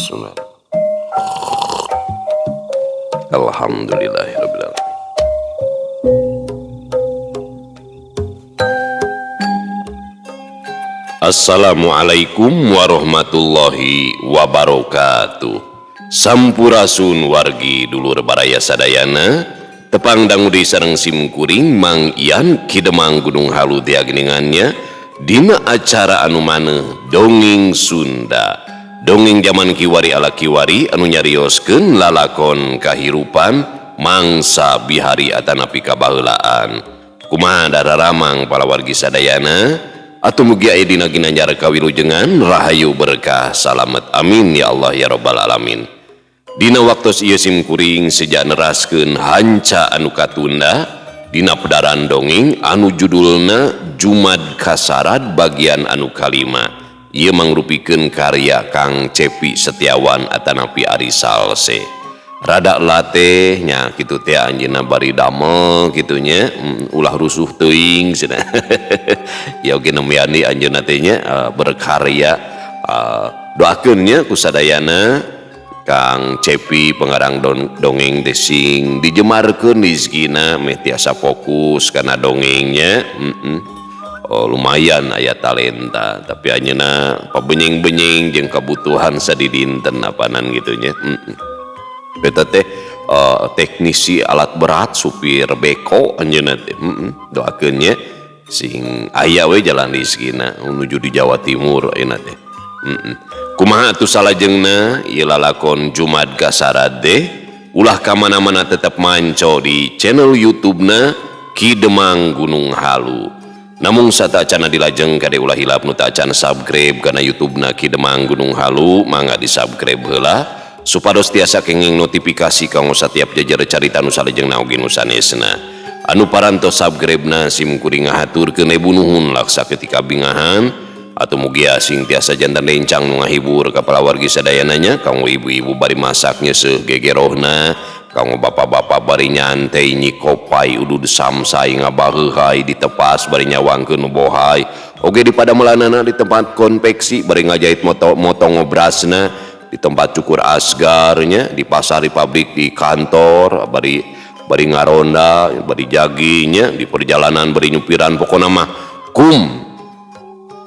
Bismillah. Alhamdulillahirabbil alamin. Assalamualaikum warahmatullahi wabarakatuh. Sampurasun wargi dulur baraya sadayana, tepang dangudi sareng simkuring Mang Ian Ki Demang Gunung Halu tiagningannya dina acara anu maneh Dongeng Sunda. Dongeng zaman kiwari ala kiwari anu nyarioskeun lalakon kahirupan mangsa bihari atanapi kabaheulaan. Kumaha dararamang palawargi sadayana? Atuh mugi aya dina ginanjar kawilujengan rahayu berkah salamet amin ya Allah ya rabbal alamin. Dina waktos ieu simkuring seja neraskeun hanca anu katunda dina pedaran dongeng anu judulna Jumad Kasarad bagian anu kalima. Ieu mangrupikeun karya Kang Cepi Setiawan atanapi Ari Salse. Rada lateh nya kitu teh anjeunna bari damel kitu nya, ulah rusuh teuing cenah. Ya oge nembean deui anjeunna teh nya berkarya, doakeun nya ku sadayana Kang Cepi pengarang dongeng teh sing dijemarkeun rizkina meh tiasa fokus kana dongengnya. Oh, lumayan aya talenta tapi anjeunna pabenyeng-benyeng jeung kabutuhan sadidinten apanan kitu nya. Eta teh teknisi alat berat supir beko anjeunna teh. Doakeun nya sing aya we jalan rizkina menuju di Jawa Timur ayeuna teh. Kumaha atuh salajengna ieu lalakon Jumad Kasarad teh ulah ka mana-mana tetep manco di channel YouTube-na Ki Demang Gunung Halu. Namung satacana dilajeng kade ulah hilap nu tacan subscribe kana YouTube-na Ki Demang Gunung Halu, mangga di-subscribe heula supados tiasa kenging notifikasi kanggo satiap jajar carita nu salajengna oge nu sanesna. Anu parantos subscribe-na sim kuring ngahaturkeun ribu nuhun laksa ketika bingahan atau mugia sing tiasa jantan rencang nu ngahibur ka palawargi sadayananya kanggo ibu-ibu bari masak nyeuseuh gegerohna, kanggo bapak-bapak bari nyantai nyikopai udud samsai ngabaheuhai ditepas bari nyawangkeun nu bohai, oge di padamelanana di tempat konveksi bari ngajahit motong ngobrasna, di tempat cukur asgarnya, di pasar, di pabrik, di kantor bari ngaronda, bari jaginya, di perjalanan bari nyupiran, pokona mah kum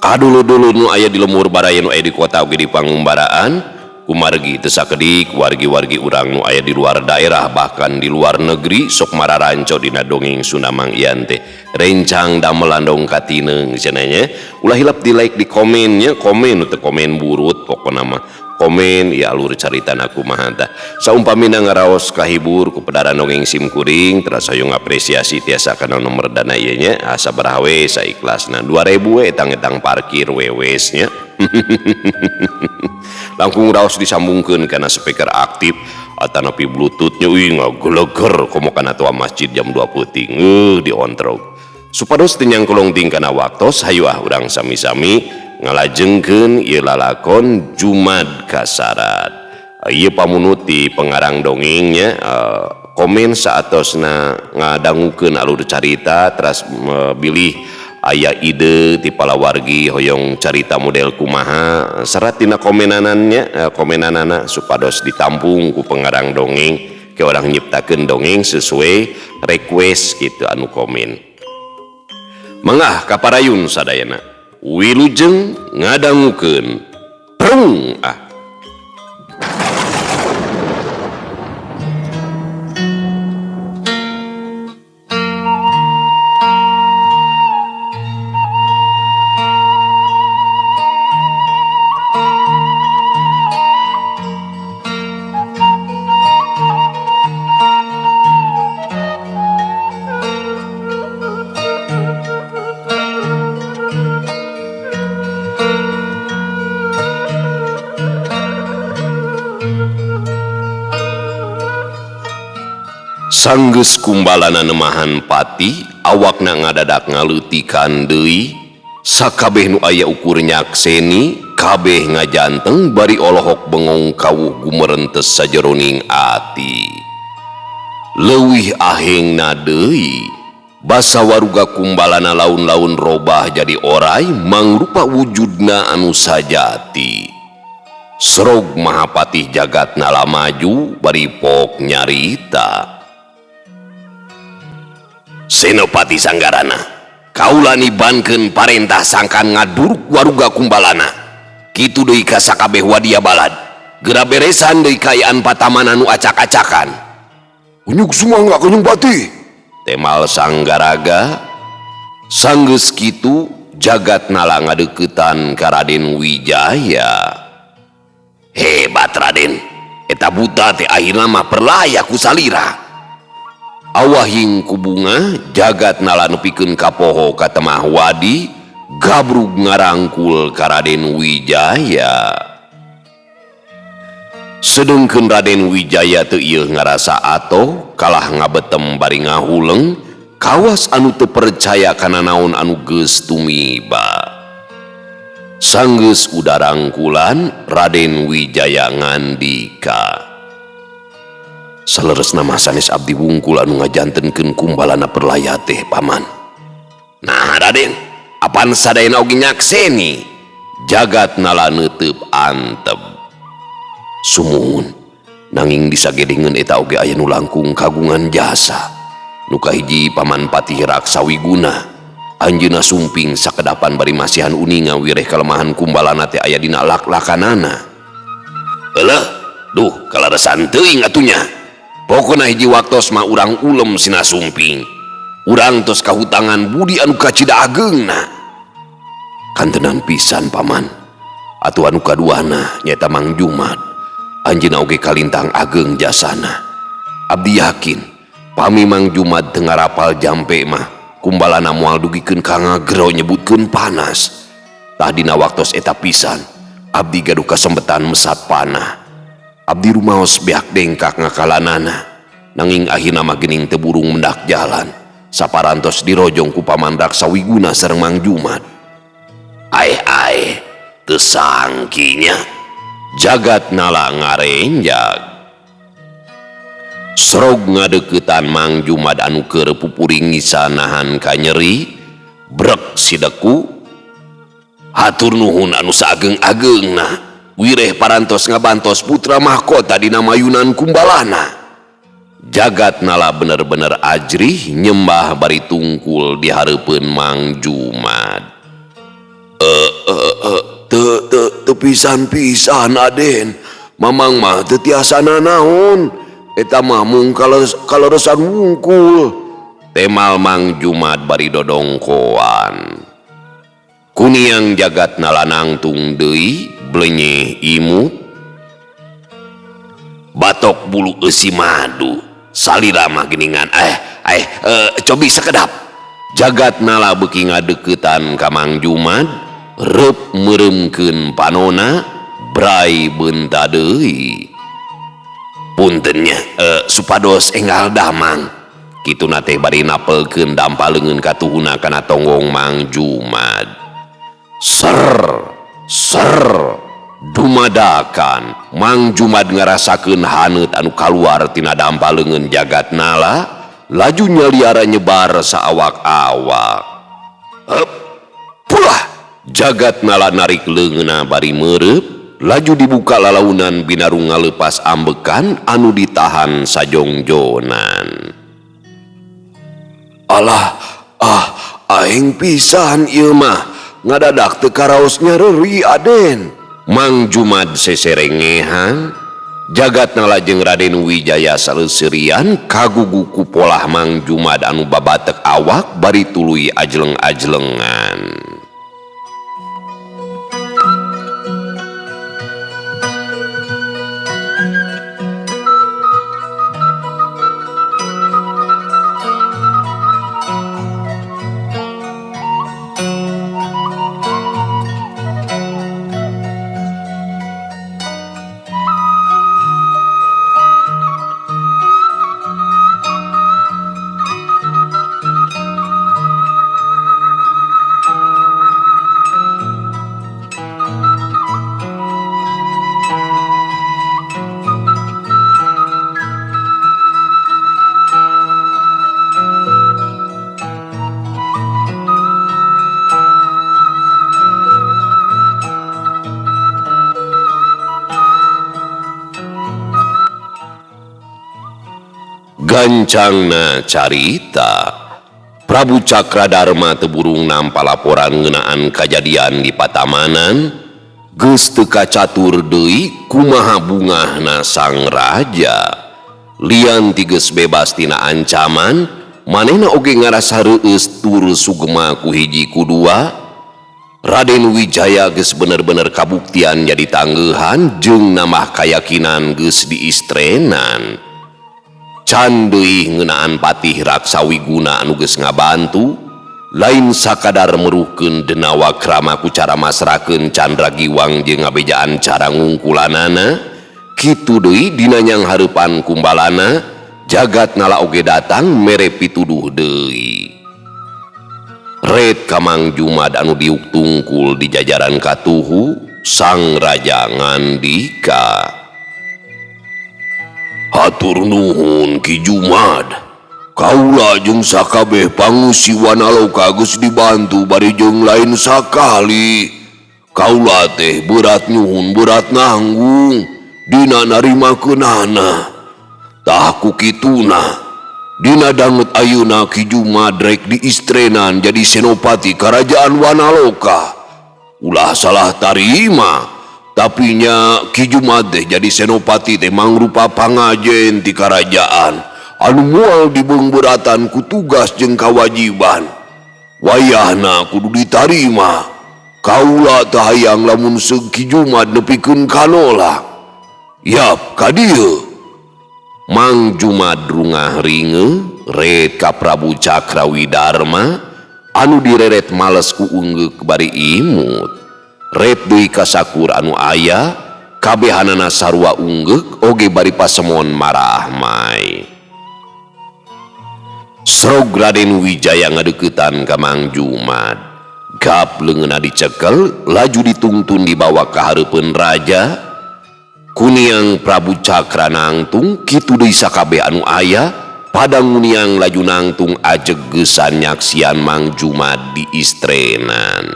kadulu-dulu nu aya di lemur baraya nu aya di kota oge di pangumbaraan kumargi teu sakedik wargi-wargi urang nu aya di luar daerah bahkan di luar negeri sok mararanco dina dongeng Sunda Mang Ian teh rencang damelan dong katineung cenah nya. Ulah hilap di like di komennya, komen nu teu komen burut pokona mah komen ya alur caritana kumaha tah. Saumpamina ngaraos kahibur ku pedaran dongeng sim kuring teras hoyong apresiasi tiasa kana nomor dana ieu nya sabaraha we saikhlasna 2000 we etang-etang parkir wewes nya. Langkung raos disambungkeun kana speaker aktif atanapi bluetoothnya uih ngageleger komo kana tua masjid jam 2 peuting diontrog supados teu nyangkolong ting kana waktos. Hayu ah urang sami-sami ngalajengkeun ieu lalakon Jumad Kasarad. Ieu pamunuti pengarang dongengnya, komen saatosna ngadangukeun alur carita teras bilih aya ide ti palawargi hoyong carita model kumaha serat tina komenanannya, komenanana supados ditampung ku pengarang dongeng ke orang nyiptakeun dongeng sesuai request gitu anu komen. Mangah kaparayun sadayana wilujeng ngadangukeun prung ah. Sanggeus kumbalana nemahan pati, awakna ngadadak ngaleutikan deui, sakabeh nu aya ukur nyakseni, kabeh ngajanteng bari olohok bengong kawuh gumerentes sajeroning ati. Leuwih ahengna deui, basa waruga kumbalana laun-laun robah jadi orai mangrupa wujudna anu sajati. Serog Mahapatih Jagat Nala maju bari pok nyarita. Senopati Sanggarana, kaula nibankeun parentah sangkan ngaduruk waruga Kumbalana. Kitu deui ka sakabeh wadia balad. Geura beresan deui kaayaan pataman anu acak-acakan. Unyuk sumangga Kanjeng Patih. Temal Sanggaraga. Sanggeus kitu Jagat Nala ngadeuketan ka Raden Wijaya. Hebat Raden, eta buta teh akhirna mah perlaya ku salira. Awahing ku bunga Jagat Nala nepikeun ka poho ka temah wadi, gabrug ngarangkul ka Raden Wijaya. Sedengkeun Raden Wijaya teu ieu ngarasa atoh, kalah ngabetem bari ngahuleng, kawas anu teu percaya kana naon anu geus tumiba. Sanggeus udarangkulan Raden Wijaya ngandika. Saleresna mah sanes abdi wungkul anu ngajantenkeun Kumbalana perlaya teh paman. Nah Raden, apan sadayana oge nyakseni? Jagat Nala neuteub antep. Sumuhun, nanging disagedengeun eta oge aya nu langkung kagungan jasa. Nu kahiji Paman Patih Raksa Wiguna. Anjeunna sumping sakedapan bari masihan uninga wireh kalemahan Kumbalana teh aya dina lak-lakanana. Eleuh, duh kalaresan teuing atunya. Pokona hiji waktos mah urang ulem sina sumping. Urang tos kahutangan budi anu kacida ageungna. Kantenan pisan paman. Atuh anu kaduana nyaeta Mang Jumad. Anjeunna oge kalintang ageng jasana. Abdi yakin pami Mang Jumad teu ngarapal jampe mah Kumbalana moal dugikeun ka ngagero nyebutkeun panas. Tah dina waktos eta pisan abdi gaduh kasempetan mesat panah. Abdi rumaos beak dengkak ngakalanana. Nanging akhirna mah geuning teu burung mendak jalan. Saparantos dirojong ku Paman Raksa Wiguna sareng Mang Jumad. Aeh aeh, teu sangkinya Jagat Nala ngarenjag. Serog ngadeuketan Mang Jumad anu keur pupuring ngisa nahan kanyeri, brek sideku. Hatur nuhun anu saageng-ageungna, wireh parantos ngabantos putra mahkota dina mayunan Kumbalana. Jagat Nala bener-bener ajrih nyembah bari tungkul di hareupeun Mang Jumad. Teu teu teu pisan-pisan Aden, Mamang mah teu tiasa nanaon. Eta mah mung kaleresan wungkul. Temal Mang Jumad bari dodongkoan. Kuniang Jagat Nala nangtung deui blenyeh imut. Batok bulu eusi madu. Salira mah geuningan. Cobi sakedap. Jagat Nala beuki ngadeuketan ka Mang Jumad, reup meureumkeun panona, brai beunta deui. Puntennya, supados enggal damang. Kituna teh bari napelkeun dampa leungeun katuhuna kana tonggong Mang Jumad. Ser ser dumadakan Mang Jumad ngarasakeun haneut anu kaluar tina dampa leungeun Jagat Nala, laju nyaliara nyebar saawak-awak. Heup, pulah Jagat Nala narik leungeunna bari meureup, laju dibuka lalaunan binarung ngalepas ambekan anu ditahan sajongjonan. Alah, ah, aing pisan ieu mah ngadadak teu karaos nyareri Aden. Mang Jumad seserengehan, Jagat Nala jeung Raden Wijaya saleuserian kagugu ku polah Mang Jumad anu babatek awak bari tuluy ajleng-ajlengan. Gancangna carita Prabu Cakradharma teu burung nampa laporan ngeunaan kajadian di Patamanan geus teu kacatur deui kumaha bungahna sang raja. Lian ti geus bebas tina ancaman, manehna oge ngarasa reueus tur sugema ku hiji ku dua. Raden Wijaya geus bener-bener kabuktian jadi tanggehan jeung nambah kayakinan geus diistrenan. Can deui ngeunaan Patih Raksa Wiguna anu geus ngabantu, lain sakadar meruhkeun denawa krama ku cara masrahkeun Candra Giwang jeung ngabejaan cara ngungkulanana, kitu deui dina nyanghareupan kumbalana, jagat nala oge datang mere pituduh deui. Red ka Mang Jumad anu diuk tungkul di jajaran katuhu, sang raja ngandika. Hatur nuhun Ki Jumad, kaula jeung sakabeh pangusi Wanaloka geus dibantu bari jeung lain sakali. Kaula teh berat nyuhun berat nanggung dina narimakeunana. Tah ku kituna dina danget ayeuna Ki Jumad rek diistrenan jadi senopati Karajaan Wanaloka. Ulah salah tarima, tapi nya Ki Jumad teh jadi senopati teh mangrupa pangajen ti karajaan anu moal dibeungbeuratan ku tugas jeung kawajiban. Wayahna kudu ditarima. Kaula teh hayang lamun seug Ki Jumad nepikeun kanolak. Yap ka dieu. Mang Jumad rungah ringe red ka Prabu Cakrawidharma anu direret males ku ungeuk bari imut. Red deui ka sakur anu aya kabehanana sarua ungeuk oge bari pasemon marahmai. Srog Raden Wijaya ngadeuketan ka Mang Jumad. Gap leungeunna dicekel laju ditungtun dibawa ka hareupeun raja. Kuniang Prabu Cakra nangtung kitu deui sakabeh anu aya padang nguniang laju nangtung ajeg geusan nyaksian Mang Jumad diistrenan.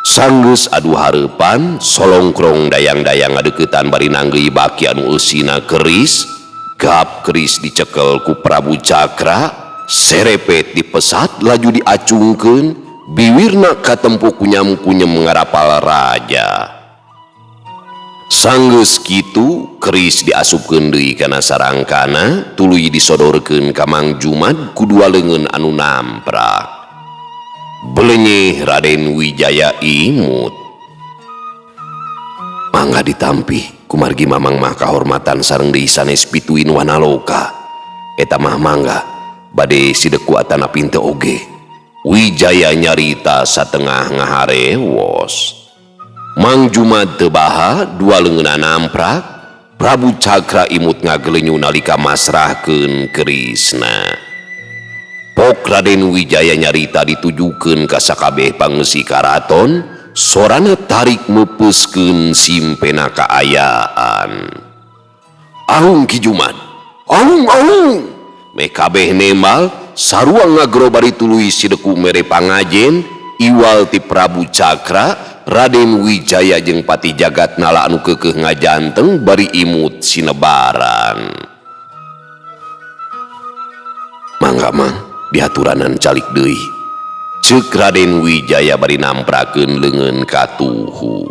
Sanggeus adu hareupan solongkrong dayang-dayang ngadeuketan bari nanggeui baki anu eusina keris, gap keris dicekel ku Prabu Cakra, serepet dipesat laju diacungkeun. Biwirna katempo kunyam-kunyem ngarapal raja. Sanggeus kitu keris diasupkeun deui kana sarangkana tuluy disodorkeun ka Mang Jumad ku dua leungeun anu namprak. Belenyeh Raden Wijaya imut. Mangga ditampi kumargi mamang mah kahormatan sareng deui sanes pituin Wanaloka. Eta mah mangga bade sidekuatan pinte oge. Wijaya nyarita satengah ngaharewos. Mang Jumad teu baha dua leungeunna namprak, Prabu Cakra imut ngagelenyu nalika masrahkeun kerisna. Pok Raden Wijaya nyarita ditujukeun ka sakabeh pangeusi karaton, sorana tarik meupeuskeun simpena kaayaan. Ahung Ki Jumad, ahung ahung. Meh kabeh nembal sarua ngagro bari tuluy sideku mere pangajen iwal ti Prabu Cakra, Raden Wijaya jeung Pati Jagat Nala anu keukeuh ngajanteng bari imut sinebaran. Mangga mang diaturanan calik deui. Ceuk Raden Wijaya bari namprakeun leungeun katuhu.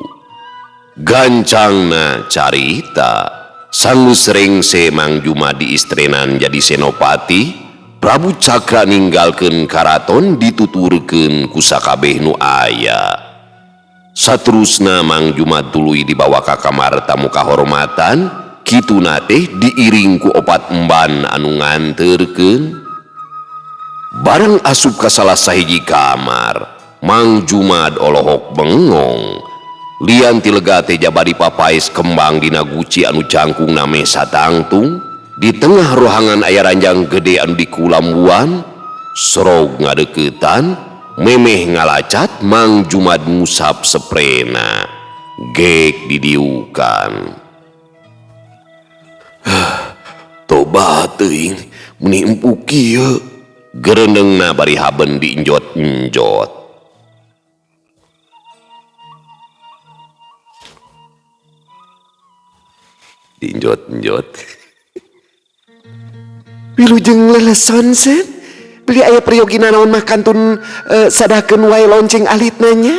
Gancangna carita sanggeus rengse Mang Jumad diistrenan jadi senopati, Prabu Cakra ninggalkeun karaton dituturkeun ku sakabeh nu aya. Saterusna Mang Jumad tuluy dibawa ka kamar tamu kahormatan, kituna teh diiring ku opat emban anu nganterkeun. Bareng asup ka salah sahiji kamar, Mang Jumad olohok bengong. Lian ti lega teh jabari papaes kembang dina guci anu jangkungna meh satangtung. Di tengah rohangan aya ranjang gede anu dikulambuan, sorog ngadeuketan, memeh ngalacat Mang Jumad ngusap seprena, gek didiukan. Toba teuing meuni empuk kieu, gereundeungna bari haben diinjot-injot. Diinjot-injot. Wilujeng leleson sen. Beli aya peryogi nanaon mah kantun sadakeun wae lonceng alitna nya.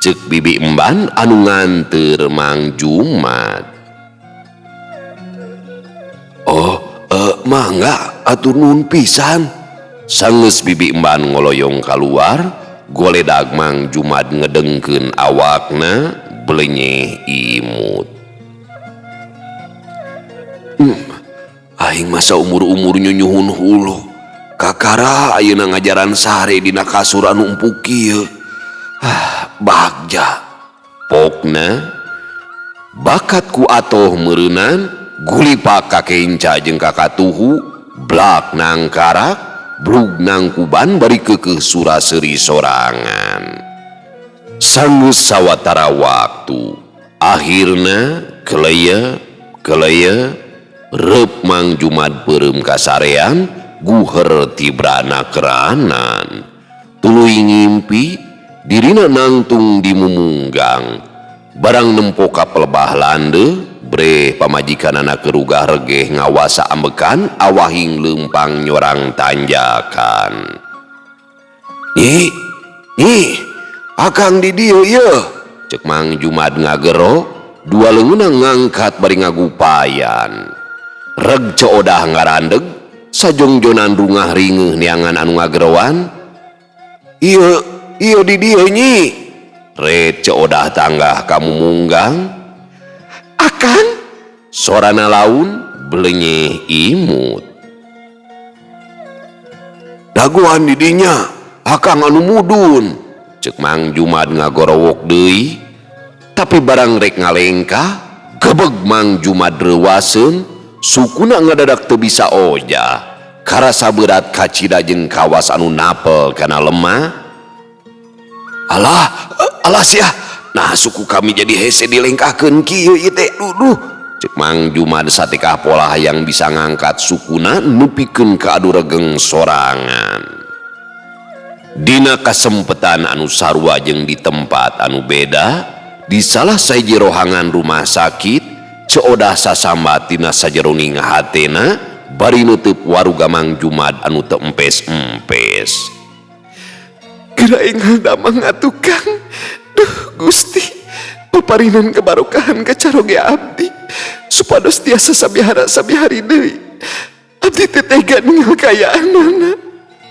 Cek Bibi Emban anu nganteur Mang Jumat. Oh, mangga atur nuhun pisan. Sanggeus Bibi Emban ngoloyong kaluar, goledag Mang Jumat ngedengkeun awakna belenyeh imut. Aing masa umur-umur nyunyuhun hulu. Kakara ayeuna ngajaran sare dina kasur anu empuk kieu. Ah, bagja. Pokna bakat ku atoh meureunan gulipak ka kenca jeung ka katuhu, blak nangkarak, brug nangkuban bari keukeuh sura-seuri sorangan. Sanggeus sawatara waktu, akhirna keleye keleye reup Mang Jumat peureum kasarean guher tibrana keranan. Tuluy ngimpi dirina nangtung dimumunggang. Barang nempo ka pelebah lande, breh pamajikanana kerugah regeh ngawasa ambekan awahing leumpang nyorang tanjakan. Nyi, nyi, akang di dieu ieu. Cek Mang Jumat ngagero, dua leungeunna ngangkat bari ngagupayan. Reg Ceu Odah ngarandeg, sajongjonan rungah ringeuh neangan anu ngageroan. Ieu, ieu di dieu nyi. Red Ceu Odah tanggah kamumunggang. Akang? Sorana laun belenyeh imut. Daguan di dinya, akang anu mudun. Cek Mang Jumat ngagorowok deui. Tapi barang rek ngalengkah, gebeg Mang Jumat reuwaseun, sukuna ngadadak teu bisa ojah. Karasa berat kacida jeung kawas anu napel kana lemah. Alah, alah sia. Nah suku kami jadi hese dilengkahkeun kieu ieu teh. Duh, cek Mang Jumat satikah polah yang bisa ngangkat sukuna nepikeun ka adu regeng sorangan. Dina kasempetan anu sarua jeung di tempat anu beda, di salah sahiji rohangan rumah sakit, Ceu Odah sasambat tina sajeroning hatena bari neuteub waruga Mang Jumat anu teu empes-empes. Geura enggal damang atuh Kang. Duh Gusti, paparinan kebarokahan ka caroge abdi supados tiasa sabihara sabihari deui. Abdi teu tega ningal kaayaanana.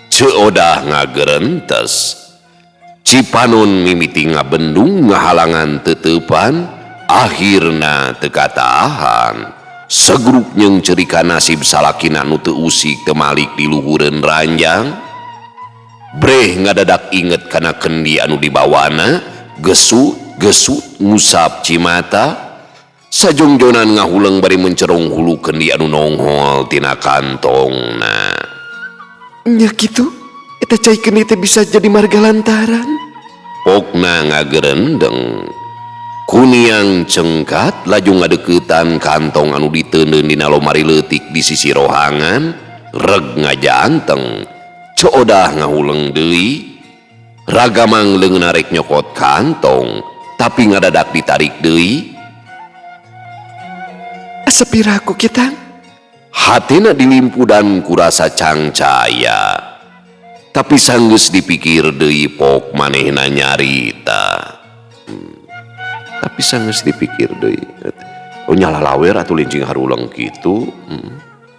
Ceu Odah ngagerentes. Cipanon mimiti ngabendung ngahalangan teteupan, akhirna teu katahan. Segruk jeung cerika nasib salakina nu teu usik teu malik di luhureun ranjang. Breh ngadadak inget kana kendi anu dibawana, gesut gesut ngusap cimata. Sajongjonan ngahuleng bari mencerong hulu kendi anu nonghol tina kantongna. Nya kitu, eta cai kendi teh bisa jadi marga lantaran. Pokna ngagerendeng. Kuniang cengkat laju ngadeukeutan kantong anu diteundeun dina lomari leutik di sisi rohangan, reg ngajanteng. Ceu Odah ngahuleng deui. Ragamang leungeun rek nyokot kantong, tapi ngadadak ditarik deui. Asa piraku kita? Hatena dilimpudan kurasa cangcaya. Tapi sanggeus dipikir deui pok manehna nyarita. Tapi sanggeus dipikir deui. Oh nyala lawer atuh lincing haruleng kitu.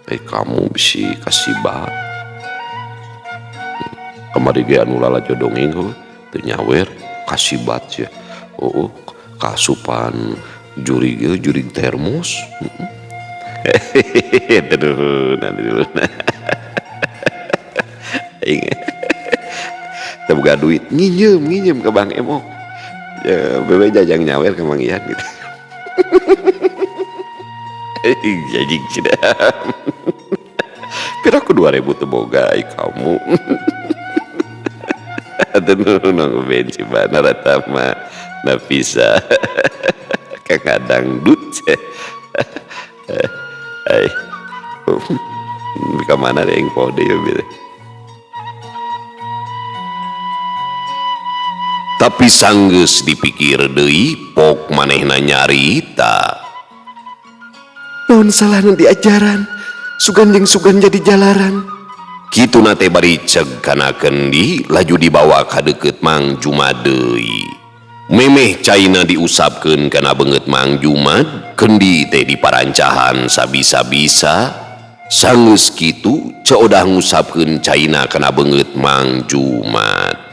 Kamu bisi kasibat. Kamari ge anu lalajo dongeng heuh teu nyawer kasibat sia. Oh, kasupan jurig ge jurig termos. Aduh, nanti dulu. Aing teu boga duit, nginjem ke Bang Emok. Ya, bebe jajang nyawer ke Mang Ian gitu. Jajing cida. Piraku 2000 teu boga ai kamu. Aduh, nunggu benci bana ratama Nafisa. Kadang dut. Ai. Ka mana deh yang pode ya bile. Tapi sanggeus dipikir deui pok manehna nyarita. Mun salahna diajaran, sugan jeung sugan jadi jalaran. Kituna teh bari ceg kana kendi laju dibawa ka deukeut Mang Jumad deui. Memeh caina diusapkeun kana beungeut Mang Jumad, kendi teh diparancahan sabisa-bisa. Sanggeus kitu Ceu Odah ngusapkeun caina kana beungeut Mang Jumad.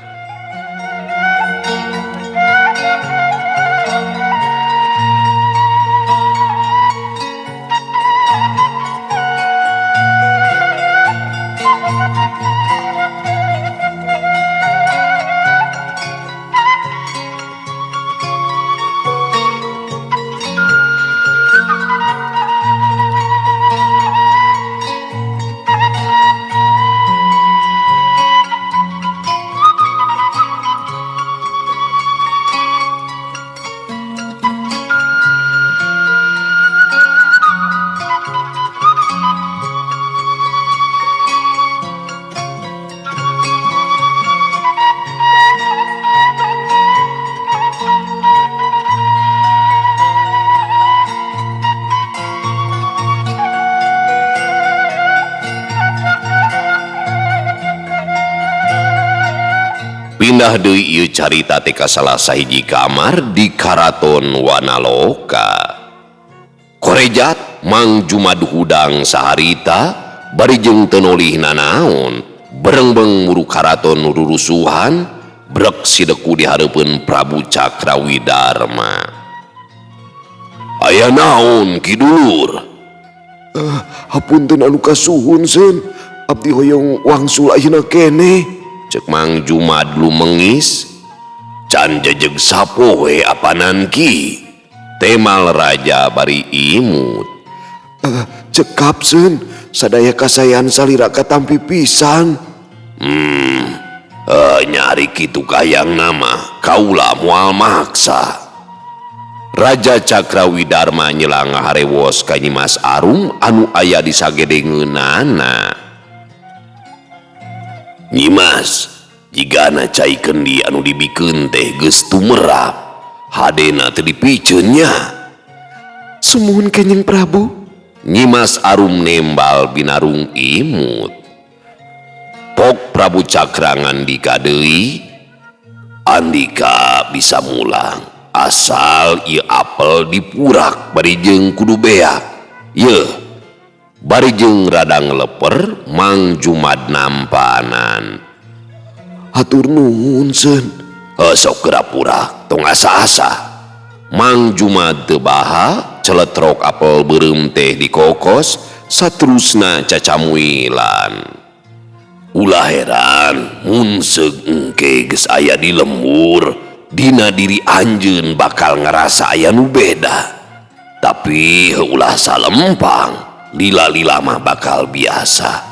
Pindah deui ieu carita teh ka salah sahiji kamar di Karaton Wanaloka. Korejat Mang Jumad hudang saharita bari jeung teu nolih nanaon, berengbeng muru karaton rurusuhan, brek sideku di hareupeun Prabu Cakrawidarma. Aya naon Ki Dulur? Hapunten anu kasuhun seun, abdi hoyong wangsul ayeuna keneh. Cek Mang Jumad lumengis, can jejeg sapoe apanan ki? Temal raja bari imut. Cekap seun, sadaya kasayan salira katampi pisan. Nyari kitu kayang nama, kaula moal maksa. Raja Cakrawidarma nyelang ngaharewos ka Nyimas Arum anu aya di sagedengeunana. Nyimas, jigana cai kendi anu dibikeun teh geus tumerap, hadena teu dipiceun nya. Sumuhun Kanjeng Prabu. Nyimas Arum nembal binarung imut. Pok Prabu Cakra ngandika deui, Andika bisa mulang asal ieu apel dipurak bari jeung kudu beak. Yeuh, bari jeung rada ngeleper Mang Jumad nampanan. Hatur nuhun seun. Sok geura purak tong asa-asa. Mang Jumad teu baha celetrok apel beureum teh dikokos saterusna cacamuilan. Ulah heran mun seug engke geus aya di lembur, dina diri anjeun bakal ngarasa aya nu beda. Tapi ulah salempang, lila-lila mah bakal biasa.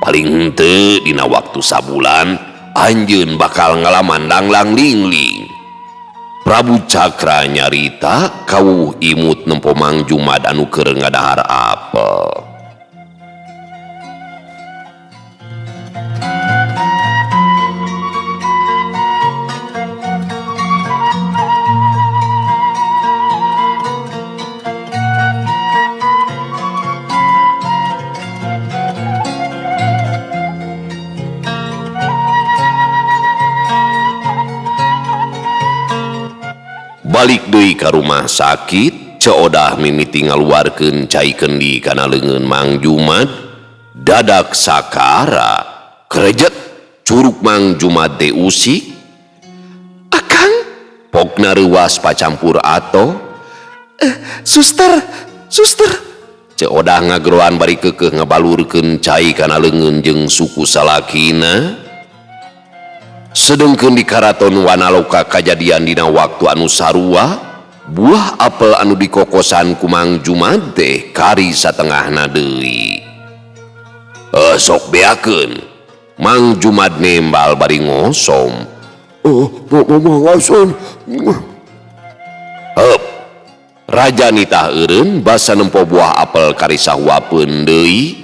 Paling henteu dina waktu sabulan anjeun bakal ngalaman langlang lingling. Prabu Cakra nyarita kawuh imut nempo Mang Jumad anu keur ngadahar apel. Balik deui ka rumah sakit, Ceu Odah mimiti ngaluarkeun cai kendi kana leungeun Mang Jumad, dadak sakara, krejet curug Mang Jumad teh usik. Akang, pokna reuwas pacampur ato. Suster, suster. Ceu Odah ngageroan bari keukeuh ngabalurkeun cai kana leungeun jeung suku salakina. Sedengkeun di Karaton Wanaloka kajadian dina waktu anu sarua, buah apel anu dikokosan ku Mang Jumad teh kari satengahna deui. Sok beakeun. Mang Jumad nembal bari ngosom. Oh, ngosom. Heup. Raja nitah eureun basa nempo buah apel kari sahuapeun deui.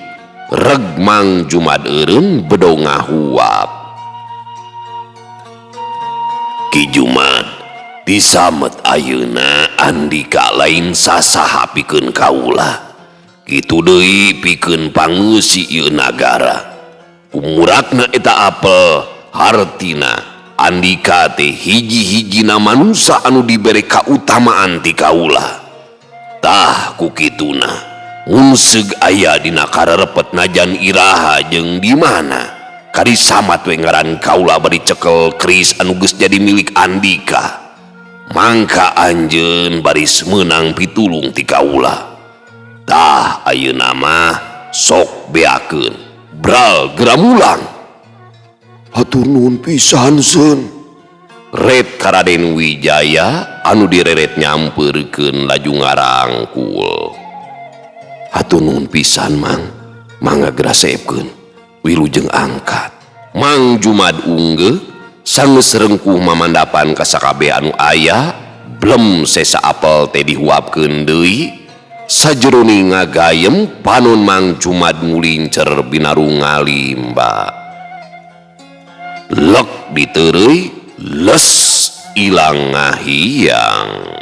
Reg Mang Jumad eureun bedo ngahuap. Ki Jumad disamet ayeuna Andika lain sasaha pikeun kaula. Kitu deui pikeun pangeusi ieu nagara. Kumurakna eta apel hartina Andika teh hiji-hijina manusa anu dibere kautamaan ti kaula. Tah ku kituna mun seug aya dina karerepet najan iraha jeung di mana kari samat we ngaran kaula bari cekel keris anu geus jadi milik Andika. Mangka anjeun baris meunang pitulung ti kaula. Tah ayeuna mah sok beakeun bral geura mulang. Hatur nuhun pisan seun. Ret ka Raden Wijaya anu direret nyampeurkeun laju ngarangkul. Hatur nuhun pisan Mang, mangga geura seepkeun. Wilujeng angkat. Mang Jumad unggeuh sanggeus rengkuh mamandapan ka sakabeh anu aya, blem sesa apel teh dihuapkeun deui. Sajerone ngagayem panon Mang Jumad ngulincer binarung ngalimba. Lek diteureuy, les ilang ngahiyang.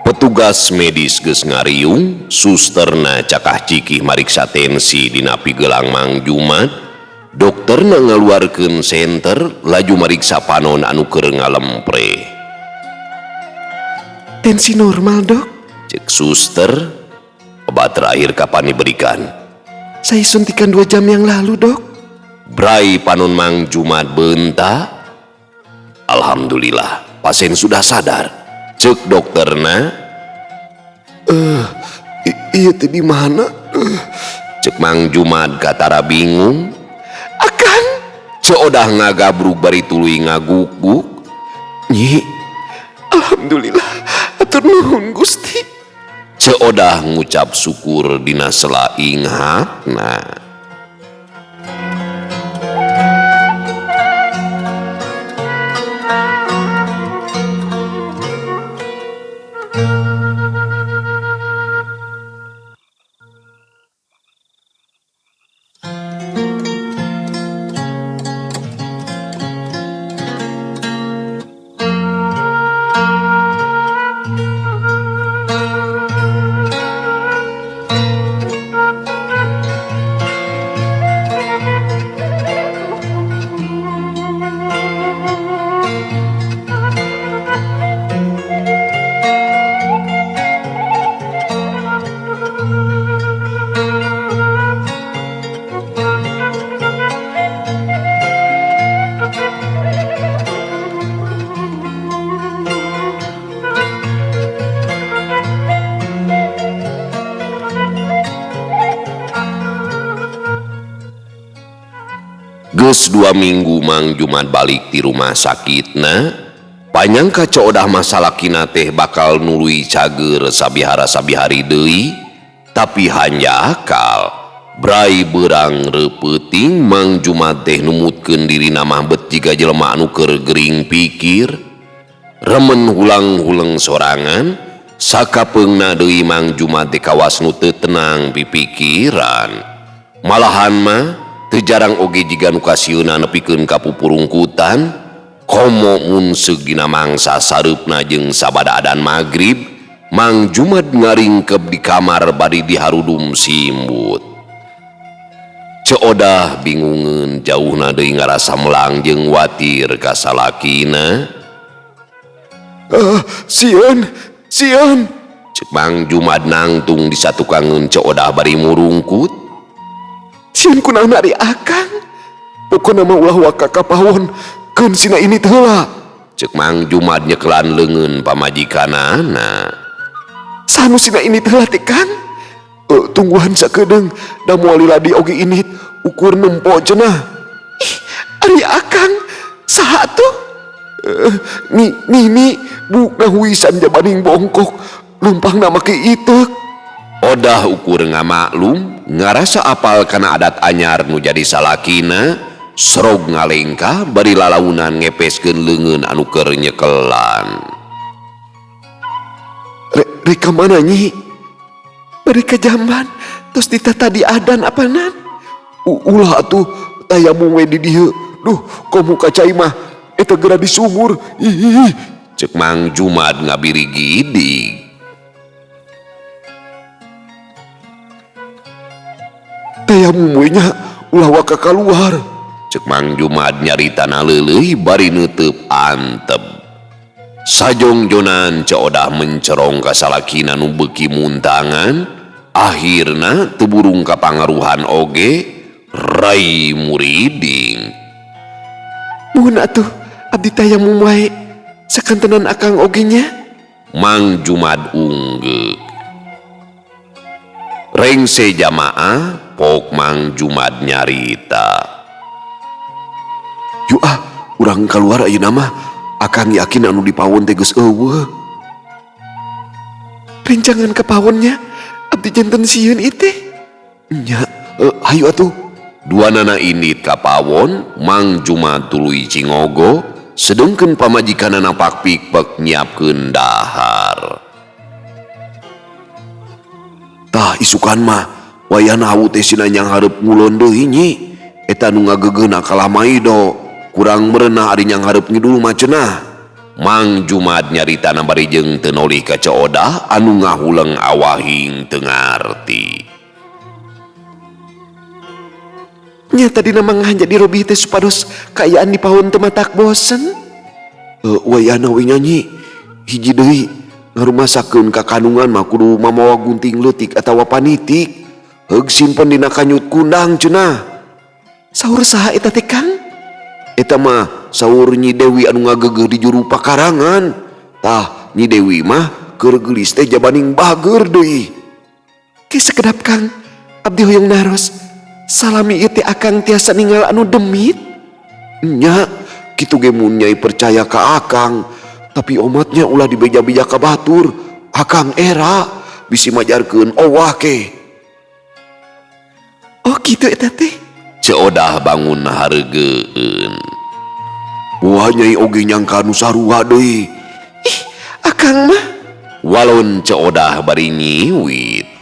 Petugas medis geus ngariung, susterna cakah cikih mariksa tensi dina pigelang Mang Jumad, dokterna ngaluarkeun senter laju mariksa panon anu keur ngalempre. Tensi normal, Dok. Cek suster, obat terakhir kapan diberikan? Saya suntikan 2 jam yang lalu, Dok. Brai panon Mang Jumad beunta. Alhamdulillah, pasien sudah sadar. Cek dokterna. Iya teh di mana? Cek Mang Jumad katara bingung. Akang. Ceu Odah ngagabrug bari tuluy ngaguk-guk. Nyi, alhamdulillah, atur nuhun Gusti. Ceu Odah ngucap syukur dina sela inghakna. Geus 2 minggu Mang Jumad balik ti rumah sakitna, panyangka Ceu Odah masalakina teh bakal nuluy cager sabihara sabihari deui, tapi hanjakal. Brai beurang reupeting Mang Jumad teh numutkeun dirina mah bet jiga jelema anu keur gering pikir. Remen hulang-huleng sorangan, sakapeungna deui Mang Jumad teh kawas nu teu tenang pipikiran. Malahan mah teu jarang oge jiga nu kasieuna nepikeun ka pupurungkutan, komo mun seug dina mangsa sareupna jeung sabada adan magrib, Mang Jumad ngaringkep di kamar bari diharudum simbut. Ceu Odah bingungeun jauhna deui ngarasa melang jeung watir ka salakina. Sieun, sieun. Ceuk Mang Jumad nangtung di satukangeun Ceu Odah bari murungkut. Sieun kunaon ari akang? Pokona mah ulah waka ka pawon keun sina ini teh heula. Cek Mang Jumad nyekelan leungeun pamajikanana. Saha nu sina ini teh heula teh Kang? Tungguan sakedeung da moal lila di oge init ukur nempo cenah. Ih, ari Akang saha tuh? Nini bukna huisan jabaning bongkok lumpangna make iteuk. Odah ukur ngamaklum ngarasa apal kana adat anyar nu jadi salakina serog ngalengkah bari lalaunan ngepeskeun leungeun anu keur nyekelan. Rek ka mana nyi? Bari ka jamban tos ditata di adan apanan? Ulah atuh tayamum we di dieu. Duh, komo ka cai mah eta geura di sumur. Ih, cek Mang Jumad ngabirigidig. Tayamum we nya ulah waka kaluar. Cek Mang Jumad nyaritana leuleuy bari neuteub antep. Sajongjonan Ceu Odah mencerong ka salakina nu beuki muntangan, akhirna teu burung kapangaruhan oge rai muriding. Muhun atuh abdi tayamum wae sakantenan Akang oge nya. Mang Jumad unggeuk. Rengse jamaah pok Mang Jumad nyarita. Yuk ah, urang keluar ayeuna mah. Akang yakin anu di pawon teh geus eueuh. Rencangan ke pawonnya abdi janten sieun ieu teh. Nya, hayu atuh. Duanana indit ka pawon, Mang Jumad tuluy cingogo, sedengkeun pamajikanana pak pikpek nyiapkeun dahar. Tah isukan mah wayahna hawu teh sina nyanghareup ngulon deui nyi. Eta nu ngageugeuhna kalah maido. Kurang merenah ari nyanghareup ngidul mah cenah. Mang Jumad nyaritana bari jeung teu nolih ka Ceu Odah anu ngahuleng awahing teu ngarti. Nya tadina mah ngahanja dirobih teh supados kaayaan di pawon teu matak bosen. Wayahna we nyanyi hiji deui ngarumasakeun ka kandungan mah kudu mamawa gunting leutik atawa panitik. Heug simpen dina kanyut kundang cenah. Saur saha eta teh Kang? Eta mah saur Nyi Dewi anu ngageugeuh di juru pakarangan. Tah Nyi Dewi mah keur geulis teh jabaning bager deui. Ki sakedap Kang, abdi hoyong naros. Salami ieu teh Akang tiasa ninggal anu demit? Nya, kitu ge mun nyai percaya ka Akang, tapi omatnya ulah dibeja-beja ka batur. Akang era bisi majarkeun owah ke. Oh kitu eta teh. Ceu Odah bangun hareugeun. Wah nyai oge nyangka nu sarua deui. Ih, Akang mah. Walon Ceu Odah bari nyiwit.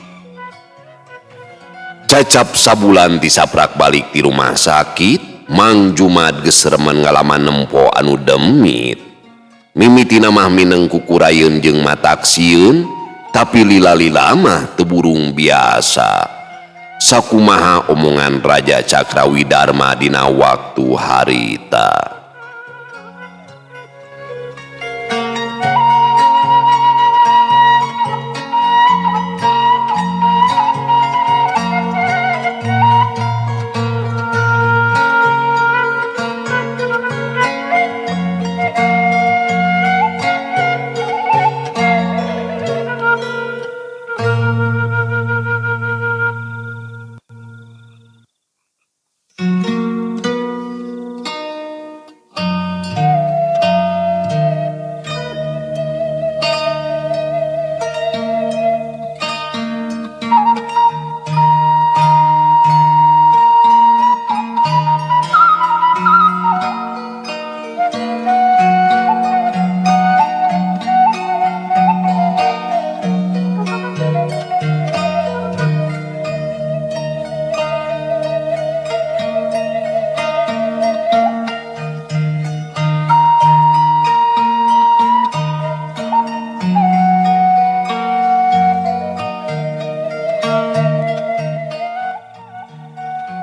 Cacap sabulan tisaprak balik di rumah sakit, Mang Jumad geus remen ngalaman nempo anu demit. Mimitina mah mineng kukurayeun jeung matak sieun, tapi lila-lila mah teu burung biasa. Sakumaha omongan Raja Cakrawidarma dina waktu harita.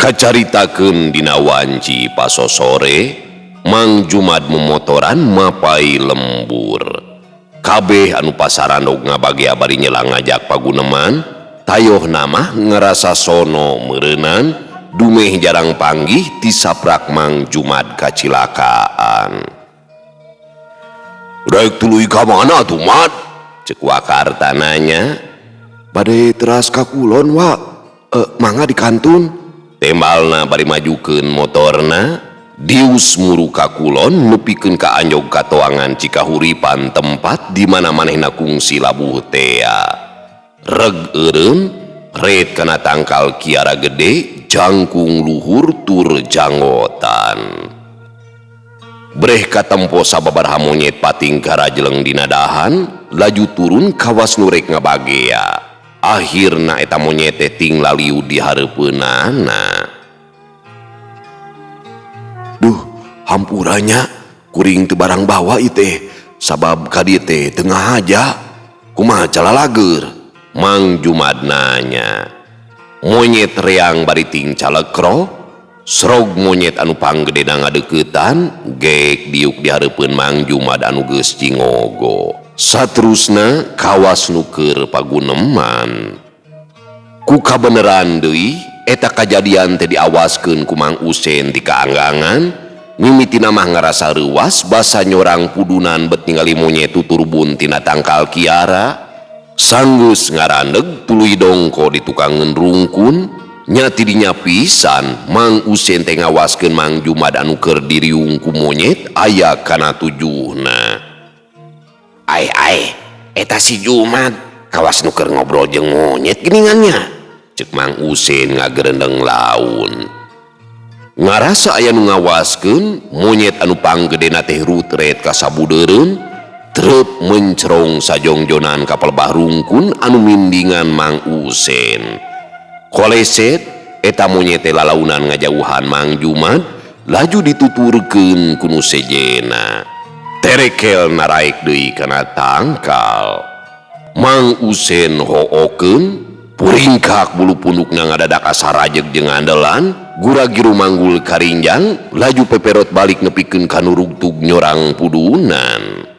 Kacaritakeun dina wanci pasosore, Mang Jumad memotoran mapai lembur. Kabeh anu pasarandog ngabagea bari nyelang ngajak paguneman, tayoh nama ngerasa sono meureunan Dumeh jarang panggih ti saprak Mang Jumad kacilakaan. Rek tuluy ka mana tuh Mad? Cek Wakarta nanya. Bade teras ka kulon wa. Mangga di kantun. Tembalna bari majukeun motorna, dius muru ka kulon nepikeun ka anjog ka toangan Cikahuripan tempat di mana manehna kungsi labuh tea. Reg eureun, ret kana tangkal kiara gede, jangkung luhur tur janggotan. Breh katempo sababaraha monyet pating karajeleng dina dahan, laju turun kawas nu rek ngabagea. Akhirna eta monyet teh ting laliu di hareupeunana. Duh, hampuranya kuring teu barang bawa ieu teh, sabab ka dieu teh teu ngahaja. Kumaha calalager? Mang Jumad nanya. Monyet reang bari ting calekro, srog monyet anu panggedena ngadeuketan, gek diuk di hareupeun Mang Jumad anu geus cingogo. Saterusna kawas nu keur paguneman. Ku kabeneran deui eta kajadian teh diawaskeun ku Mang Usen ti kaanggangan, mimitina mah ngarasa reuwas basa nyorang pudunan bet ningali monyet tuturbun tina tangkal kiara. Sanggeus ngarandeg tuluy dongko di tukangeun rungkun, nya tidinya pisan Mang Usen teh ngawaskeun Mang Jumad anu keur diriung ku monyet aya kana tujuhna. Ai ai, eta si Jumad kawas nu keur ngobrol jeung monyet geuningannya. Cek Mang Usen ngagerendeng laun. Ngarasa aya nu ngawaskeun, monyet anu panggedena teh rutret ka sabudeureun, treup mencerong sajongjonan ka palebah rungkun anu mindingan Mang Usen. Koleset eta monyet teh lalaunan ngajauhan Mang Jumad, laju dituturkeun ku nu sejena. Terekel naraek deui kana tangkal. Mang Usen hookeun, puringkak bulu pundukna ngadadak asa rajeg jeung andelan, gura-giru manggul karinjang, laju peperot balik nepikeun ka nu rugtug nyorang pudunan.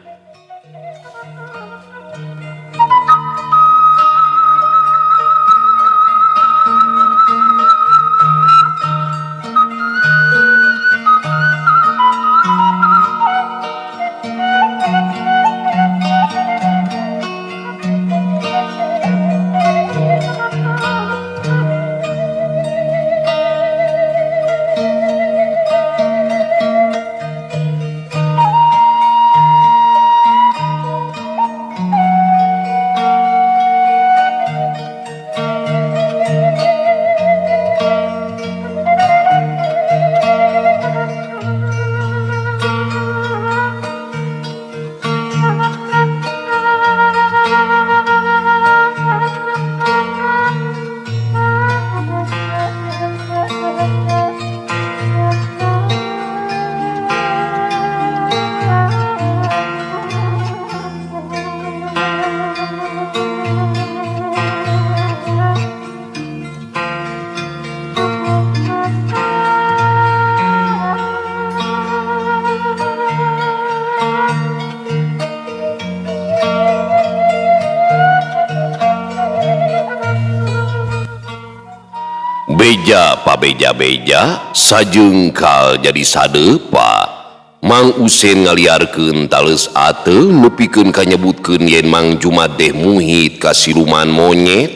Beja pabeja-beja sajengkal jadi sadepa. Mang Usen ngaliarkeun taleus ateul nepikeun kanyebutkeun yen Mang Jumad teh muhit ka siluman monyet.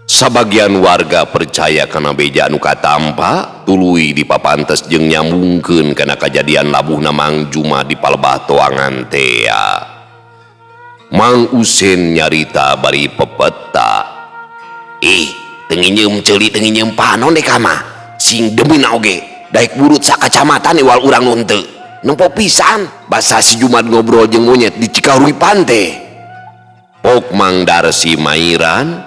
Sabagian warga percaya kana beja anu katampa, tuluy dipapantes jeung nyambungkeun kana kajadian labuhna Mang Jumad di palebah toangan tea. Mang Usen nyarita bari pepeta. Ih, tenginyeum ceuli tenginyeum panon deh kama sing demina oge daek burut sakacamatan iwal urang nu henteu nempo pisan basa si Jumad ngobrol jeung monyet di Cikahuripan teh. Pok Mang Darsi mairan,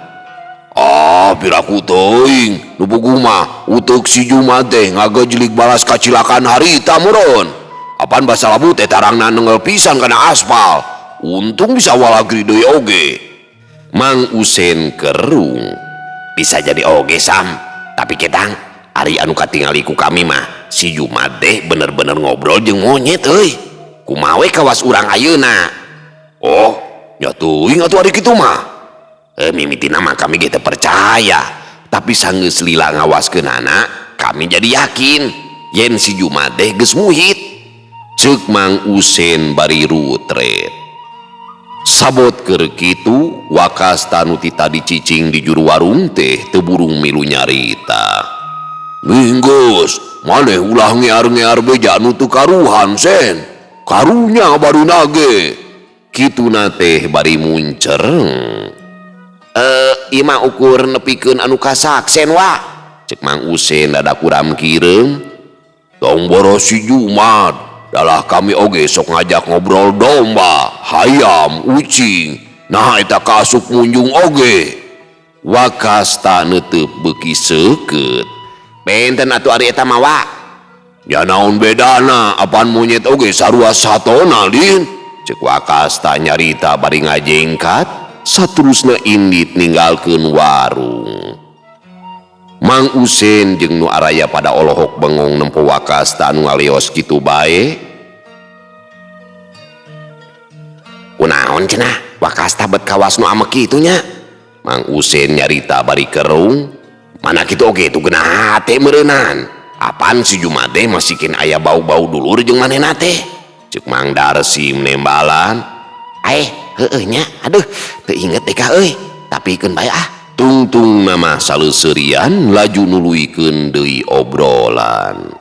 ah piraku teuing nu puguh mah uteuk si Jumad teh ngagejlik balas kacilakan harita meureun. Apan basa labuh teh tarangna nengel pisan kana aspal, untung bisa walagri deui oge. Mang Usen kerung. Bisa jadi oge Sam, tapi ketang ari anu katingali ku kami mah si Jumad teh bener-bener ngobrol jeung monyet euy. Kumaha we kawas urang ayeuna? Oh, nya teuing atuh ari kitu mah. Mimitina mah kami ge teu percaya. Tapi sanggeus lila ngawaskeunana kami jadi yakin yen si Jumad teh geus muhit. Ceuk Mang Usen bari rutret. Sabot keur kitu Wakasta nu ti tadi cicing di juru warung teh teu burung milu nyarita. Minggus, maneh ulah ngear-ngear beja nu teu karuhan sen. Karunya baruna ge. Kituna teh bari muncereng. Ieu mah ukur nepikeun anu kasaksen wa. Cek Mang Usen dada kuram kireum. Tong boros si Jumad, dalah kami oge sok ngajak ngobrol domba, hayam, ucing. Nah eta kaasup munjung oge. Wakasta neuteup beuki seukeut. Benten atuh ari eta mah wa. Ya naon bedana, apan monyet oge sarua satona lin. Cek Wakasta nyarita bari ngajengkat, saterusna indit ninggalkeun warung. Mang Usen jeung nu araya pada olohok bengong nempo Wakasta anu ngaleos kitu bae. Kunaon cenah Wakasta bet kawas nu amek kitu nya? Mang Usen nyarita bari kerung. Mana kitu oge tu geunah hate meureunan. Apan si Jumad teh masih kin aya bau-bau dulur jeung manehna teh. Cek Mang Darsim nembalan. Aeh, heueuh nya. Aduh, teu inget teh ka euy. Tapi keun bae ah. Tungtung nama saleuserian laju nuluykeun deui obrolan.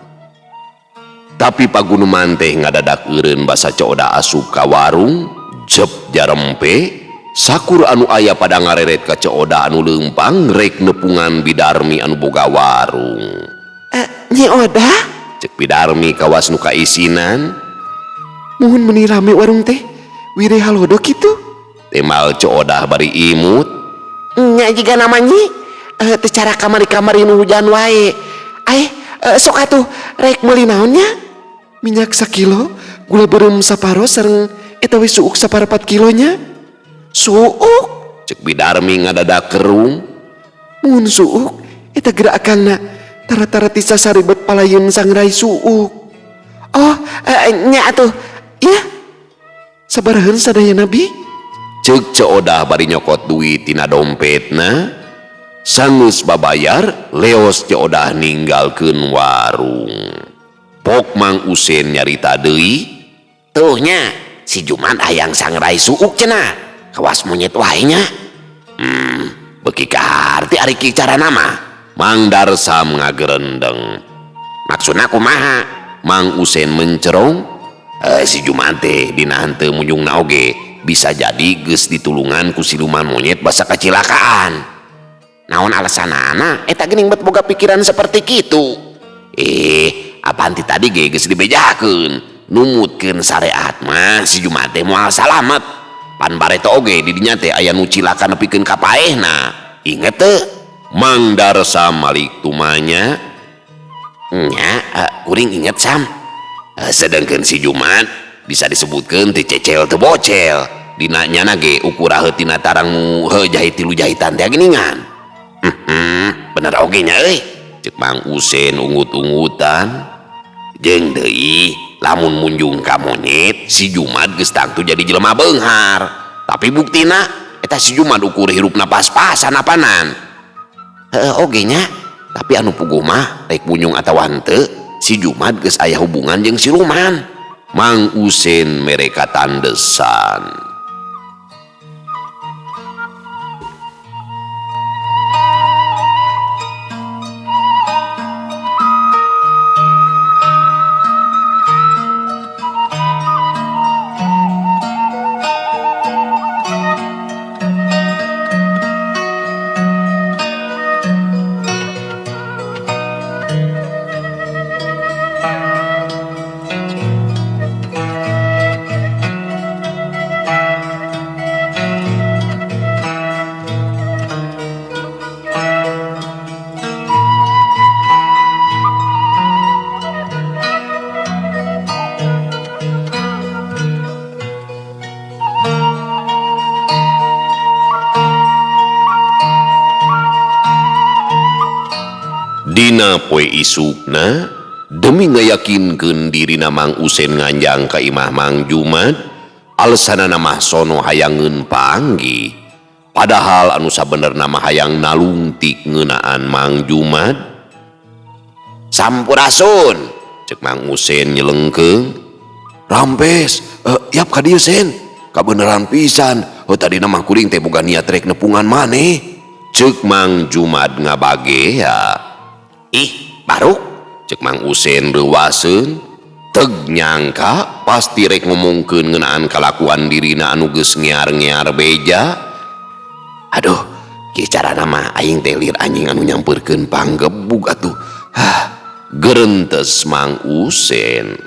Tapi paguneman teh ngadadak eureun basa Ceu Odah asup ka warung, jep jarempe, sakur anu aya pada ngareret ka Ceu Odah anu leumpang rek nepungan Bidarmi anu boga warung. Nyi Odah? Cek Bidarmi kawas nu kaisinan. Muhun meuni rame warung teh, wire halodo kitu. Temal Ceu Odah bari imut. Nya jiga nama nyi, teu cara kamari-kamari nu hujan wae. Aeh, sok atuh rek meuli naon nya? Minyak sakilo, gula beureum saparo sareng eta we suuk saparapat kilonya. Suuk? Cek Bidarmi ngadadak kerung. Mun suuk eta geura akangna tara-tara tisa saribet palayeun sangrai suuk. Oh, nya atuh. Ya, sabaraheun sadaya nabi? Ceuk Ceu Odah bari nyokot duit tina dompetna. Sanggeus babayar, leos Ceu Odah ninggalkeun warung. Pok Mang Usen nyarita deui. Tuh nya, si Jumad hayang sangrai suuk cenah. Kawas monyet wae nya. Beuki kaharti ari ki carana mah. Mang Darsam ngagerendeng. Maksudna kumaha? Mang Usen mencerong. Si Jumad teh dina henteu munjungna oge bisa jadi geus ditulungan ku siluman monyet basa kacilakaan. Naon alasanana eta geuning bet boga pikiran seperti kitu. Apaan ti tadi ge geus dibejakeun. Numutkeun syariat mah si Jumad teh moal salamet. Pan bareto oge di dinya teh aya nu cilaka nepikeun ka paehna. Inget teu? Mang Darsam malik tumanya. Nya, kuring inget Sam. Sedangkan si Jumad bisa disebutkeun teu cecel teu bocel. Dina nyana ge ukur tina tarang nu jahit tilu jahitan teh geuningan. Bener oge nya euy. Ceuk Mang Usen ungut-ungutan. Jeung deui lamun munjung ka monyet si Jumad geus tangtu jadi jelema beunghar. Tapi buktina eta si Jumad ukur hirupna pas-pasan apanan. Heueuh oge nya. Tapi anu puguh mah rek munjung atawa henteu si Jumad geus aya hubungan jeung siluman. Mang Usen mereka tandesan. Dina poe isukna demi ngayakinkeun dirina Mang Usen nganjang ka imah Mang Jumad, alesanana mah sono hayangeun panggih. Padahal anu sabenerna mah hayang nalungtik ngeunaan Mang Jumad. Sampurasun, cek Mang Usen nyelengkeung. Rampes, yap ka dieu Sen. Kabeneran pisan. Oh tadina mah kuring teh boga niat rek nepungan maneh. Cek Mang Jumad ngabagea. Ih, baruk, cek Mang Usen reuwaseun. Teg nyangka pasti rek ngomongkeun ngeunaan kalakuan dirina anu geus ngear-ngear beja. Aduh, kieu carana mah aing teh lir anjing anu nyampeurkeun panggebug atuh. Hah, gerentes Mang Usen.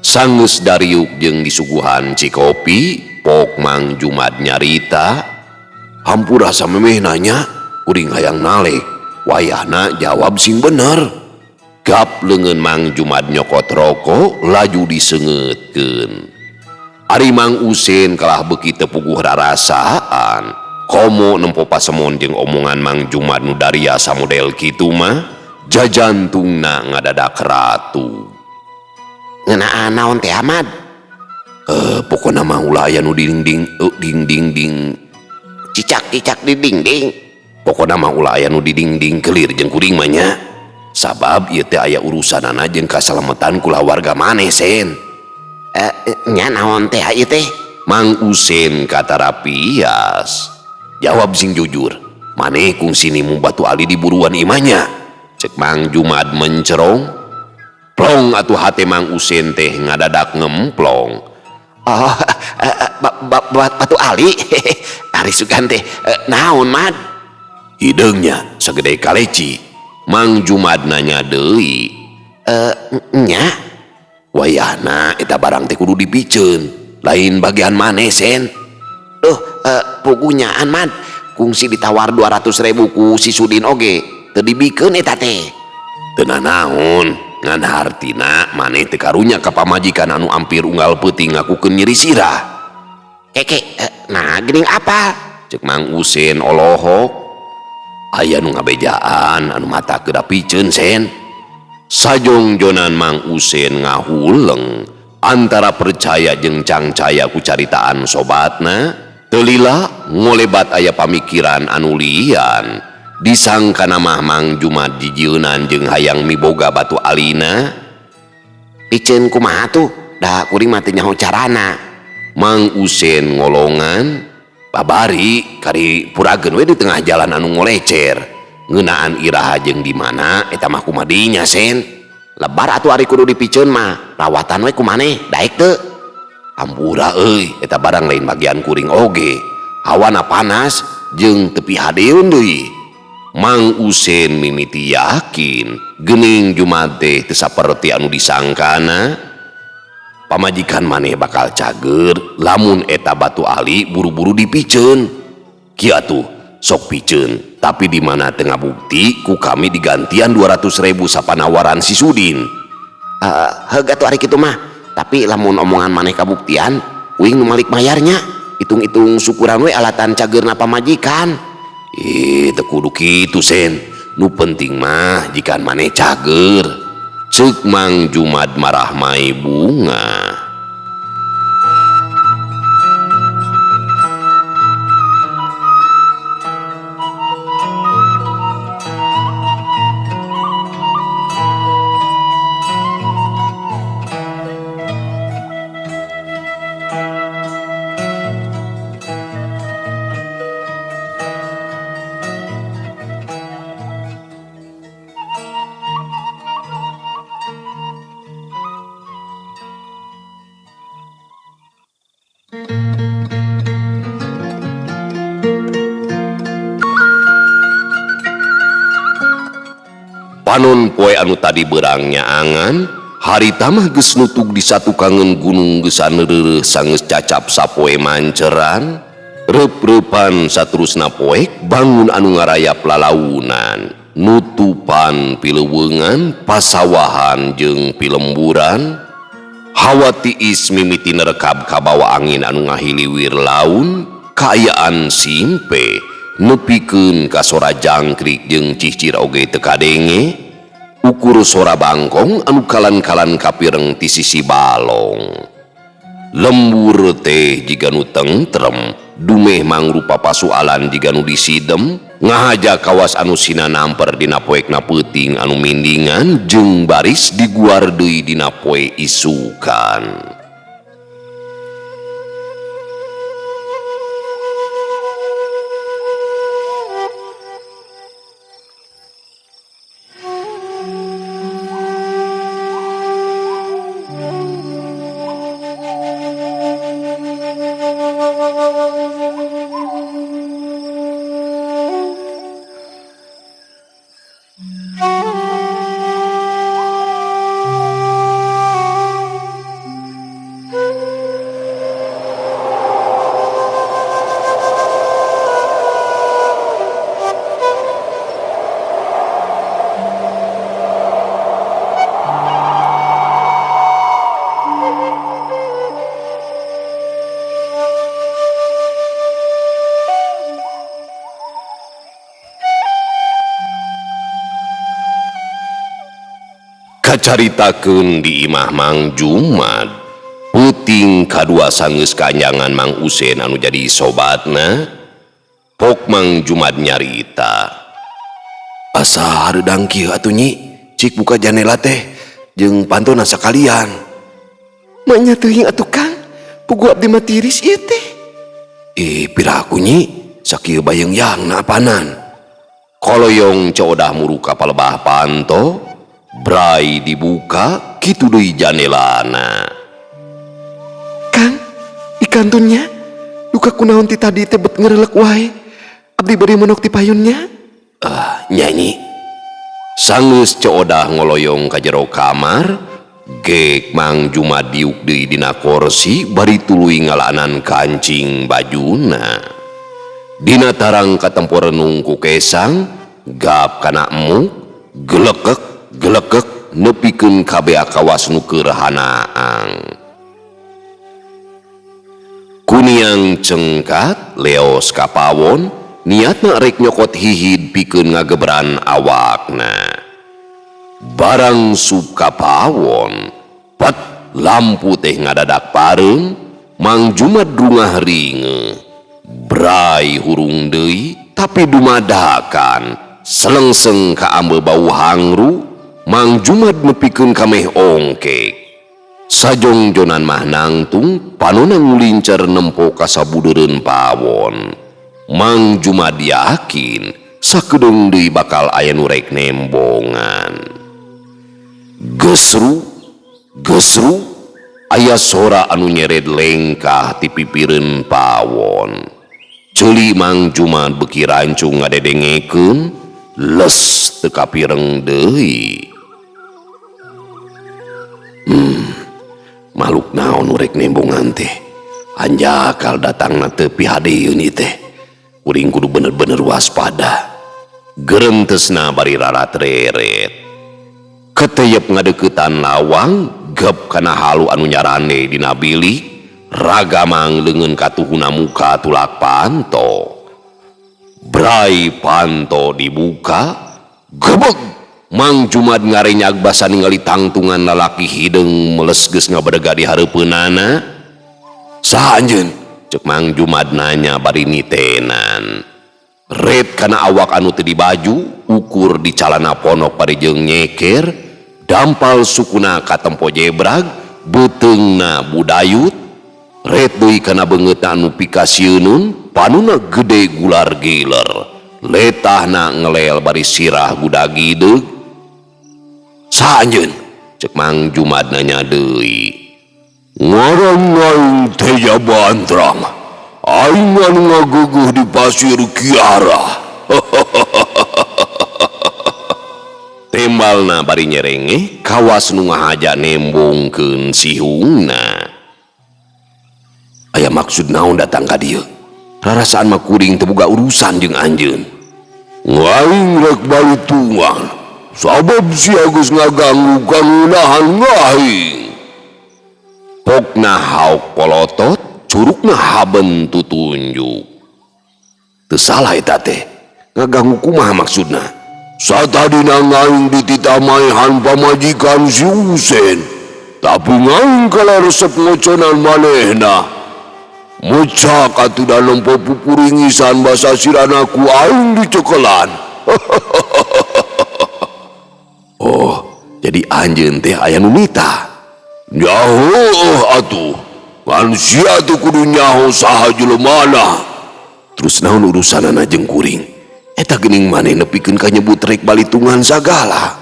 Sanggeus dariuk jeung disuguhan cikopi, pok Mang Jumad nyarita. Hampura samemeh nanya, kuring hayang nalek. Wayahna jawab sing bener. Gap leungeun Mang Jumad nyokot rokok laju diseungeutkeun. Ari Mang Usen kalah beuki teu puguh rarasaan. Komo nempo pasemon jeung omongan Mang Jumad nu dariasa model kitu mah, jajantungna ngadadak ratu. Ngeunaan naon teh Ahmad? Pokona mah ulah aya nu dinding ding ding cicak-cicak di dinding. Pokona mah ulah aya nu di dinding kelir jeung kuring mah nya. Sabab ieu teh aya urusanana jeung kasalametan kulawarga maneh Sen. Nya naon teh ieu teh? Mang Usen katarapias. Jawab sing jujur, maneh kungsi nimu batu ali di buruan imahnya. Cek Mang Jumad mencerong. Plong atuh hate Mang Usen teh ngadadak ngemplong. Oh, batu ali. Ari sugan teh naon Mad? Hideungnya sagede kaleci. Mang Jumad nanya deui. Nya wayahna eta barang teh kudu dipiceun, lain bagian maneh Sen. Duh, pugunyaan Mad, kungsi ditawar 200.000 ku si Sudin oge teu dibikeun eta teh. Teu nanaon, ngan hartina maneh teu karunya ka pamajikan anu ampir unggal peuting ngakukeun nyeri sirah. Keke, nah geuning apa? Cek Mang Usen olohok. Aya nu ngabejaan anu mata kedah piceun Sen. Sajongjonan Mang Usen ngahuleng antara percaya jeung cangcaya ku caritaan sobatna. Telila ngolebat aya pamikiran anu lian. Disangkana mah Mang Jumad jijieunan jeung hayang miboga batu alina. Piceun kumaha tuh? Da kuring mah teu nyaho carana. Mang Usen ngolongan. Babari kari purageun we di tengah jalan anu ngolecer. Ngeunaan iraha jeung di mana eta mah kumadinya Sen. Lebar atuh ari kudu dipiceun mah, rawatan we ku maneh, daek teu? Hampura euy, eta barang lain bagian kuring oge. Hawana panas jeung tepi hadeun deui. Mang Usen mimiti yakin geuning Jumad teh teu saperti anu disangkana. Pamajikan maneh bakal cager lamun eta batu ali buru-buru dipiceun. Kieu atuh sok piceun, tapi di mana teu ngabukti ku kami digantian 200.000 sapanawaran si Sudin. Heug atuh ari kitu mah, tapi lamun omongan maneh kabuktian, uing nu malik mayarnya. Hitung-hitung syukuran we alatan cageurna pamajikan. Ih, teu kudu kitu Sen. Nu penting mah jikan maneh cager. Ceuk Mang Jumad marah mai bunga. Panon poe anu tadi berang nyaangan, harita mah geus nutug di satukangeun gunung geus saneureuh sanggeus cacap sapoe manceran, reup-reupan saterusna poek bangun anu ngarayap lalaunan, nutupan pileuweungan, pasawahan jeung pilemburan. Hawa tiis mimiti nerekab kabawa angin anu ngahiliwir laun, kaayaan simpe nepikeun ka sora jangkrik jeung cicir oge teu kadenge. Ukur sora bangkong anu kalan-kalan kapireng ti sisi balong. Lembur teh jiga nu tentrem Dumeh mangrupa pasualan jiga nu disidem ngahaja kawas anu sina namper dina poekna peuting anu mindingan jeung baris diguar deui dina poe isukan. Kacaritakeun di imah Mang Jumad peuting kadua sanggeus kanjangan Mang Usen anu jadi sobatna pok Mang Jumad nyarita asa hareudang kieu atuh nyi cik buka janela teh jeung pantona sakalian manya teuing atuh Kang pugu abdi mah tiris ieu teh piraku nyi sakieu bayeng yang na apanan koloyong codah muruka palebah panto Brai dibuka kitu deui janelana. Kang, ikantunnya duka kunaon ti tadi teh bet ngerelek wae. Abdi bari monok ti payunnya. Nyanyi. Sanggeus Ceu Odah ngoloyong ka jero kamar, gek Mang Jumad diuk deui dina korsi bari tuluy ngalaanan kancing bajuna. Dina tarang katempo renung ku kesang, gap kana emuk, gelekek gelekek nepikeun kabeh kawas nu keur hanaang. Kuniang cengkat leos ka pawon niatna rek nyokot hihid pikeun ngagebran awakna. Barang sup ka pawon, pet lampu teh ngadadak pareum, Mang Jumad rungah ringe. Brai hurung deui tapi dumadakan selengseng ka ambe bau hangru. Mang Jumad nepikeun kameh ongkek. Sajongjonan mah nangtung panona ngulincer nempo ka sabudeureun pawon. Mang Jumad yakin sakedeung deui bakal aya nu rek nembongan. Gesru, gesru, aya sora anu nyered lengkah ti pipireun pawon. Ceuli Mang Jumad beuki rancung ngadedengekeun, les teu kapireng deui. Makhluk naon nu rek nembongan teh? Anjakal datangna teu pihadeun ieu teh. Kuring kudu bener-bener waspada. Gerentesna bari rarat-reret. Keteyep ngadeukeutan lawang, gep kana halu anu nyarande dina bilik, ragamang leungeun katuhuna muka tulak panto. Brai panto dibuka, gebeg Mang Jumad ngarenyag basa ningali tangtungan lalaki hideung meles geus ngabedega di hareupeunana. Saha anjeun? Ceuk Mang Jumad nanya bari nitenan. Ret kana awak anu teu dibaju, ukur di calana ponok bari jeung nyeker, dampal sukuna katempo jebrag, beuteungna budayut, ret deui kana beungeutna anu pikasieunun, panuna gede gular giler, letahna ngelel bari sirah gudagideug. Saha anjeun? Ceuk Mang Jumad nanya deui. Ngaran aing Teja Bantrang. Aing anu ngageugeuh di pasir Kiara. Tembalna bari nyerengeh kawas nu ngahaja nembongkeun sihungna. Aya maksud naon datang ka dieu? Rarasaan mah kuring teu boga urusan jeung anjeun. Aing rek balitungan. Sabab sia geus ngaganggu kangunahan aing. Pokna hauk polotot, curugna haben tutunjuk. Teu salah eta teh. Ngaganggu kumaha maksudna? Satadina aing dititamaehan pamajikan si Usen. Tapi aing kalah resep ngoconan manehna. Mecak atuh da nempo pupuringisan basa sirana ku aing dicekelan. Oh, jadi anjeun teh aya nu nitah. Nya heueuh atuh. Ngan sia teu kudu nyaho saha jelemana. Terus naon urusanana jeung kuring? Eta geuning maneh nepikeun ka nyebut rek balitungan sagala.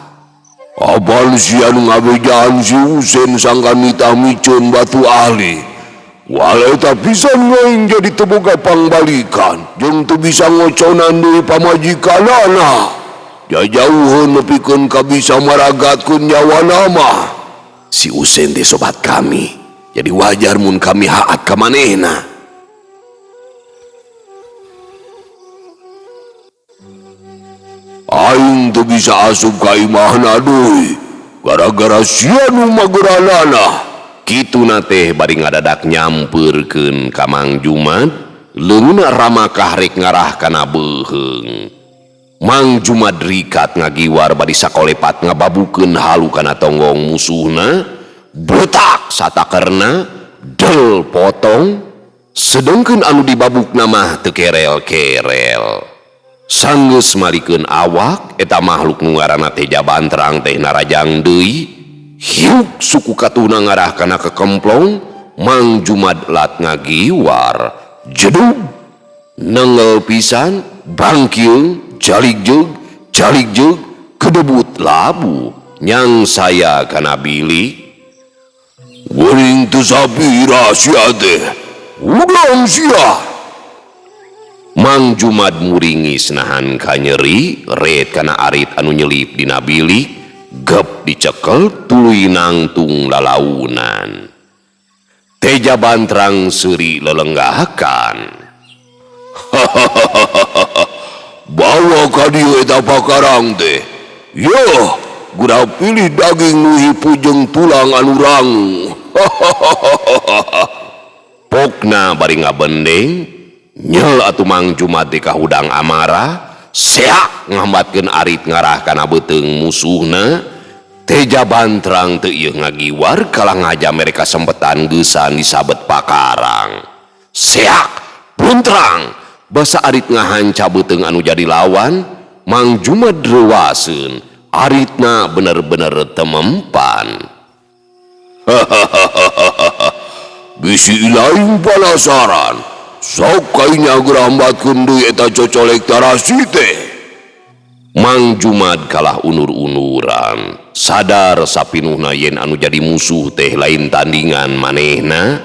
Apal sia nu ngabejaan si Husen sangkan nitah miceun batu ahli. Wale eta pisan aing jadi teu boga pangbalikan jeung teu bisa ngoconan deui pamajikanana. Jajauheun nepikeun ka bisa maragatkeun nyawana mah. Si Usen teh sobat kami, jadi wajar mun kami haat ka manehna. Aing teu bisa asup ka imahna deui gara-gara sia nu mageranana. Kituna teh bari ngadadak nyampeurkeun ka Mang Jumad, leungeunna ramakah rek ngarah kana beuheung. Mang Jumad rikat ngagiwar bari sakolepat ngababukeun halu kana tonggong musuhna, bletak satakerna, del potong, sedengkeun anu dibabukna mah teu kerel-kerel. Sanggeus malikeun awak eta makhluk nu ngaranna Teja Bantrang teh narajang deui. Hiuk suku katuna ngarah kana kekemplong, Mang Jumad lat ngagiwar, jedug, nengel pisan, bangkiung, jaligjeug, jaligjeug, kedebut labu, nyang saya kana bilik. Geuning teu sapira sia teh, udang sia. Mang Jumad muringis nahan kanyeri, ret kana arit anu nyelip dina bilik, gep dicekel tuluy nangtung lalaunan. Teja Bantrang seuri lelenggahakan. Bawa ka dieu eta pakarang teh. Yeuh, gura pilih daging nu hipu jeung tulang anu rangu. Pokna bari ngabendeng, nyel atuh Mang Jumad teh kahudang amarah, seak ngambatkeun arit ngarah kana beuteung musuhna. Teja Bantrang teu ieu ngagiwar kalah ngaja mereka sempetan geusan disabet pakarang. Seak buntrang basa arit ngahanca beuteung anu jadi lawan. Mang Jumad reuaseun, aritna bener-bener temempan. Bisi lain panasaran. Sok kainya gerambatkeun deui eta cocolek tarasi teh. Mang Jumad kalah unur-unuran, sadar sapinuhna yen anu jadi musuh teh lain tandingan manehna.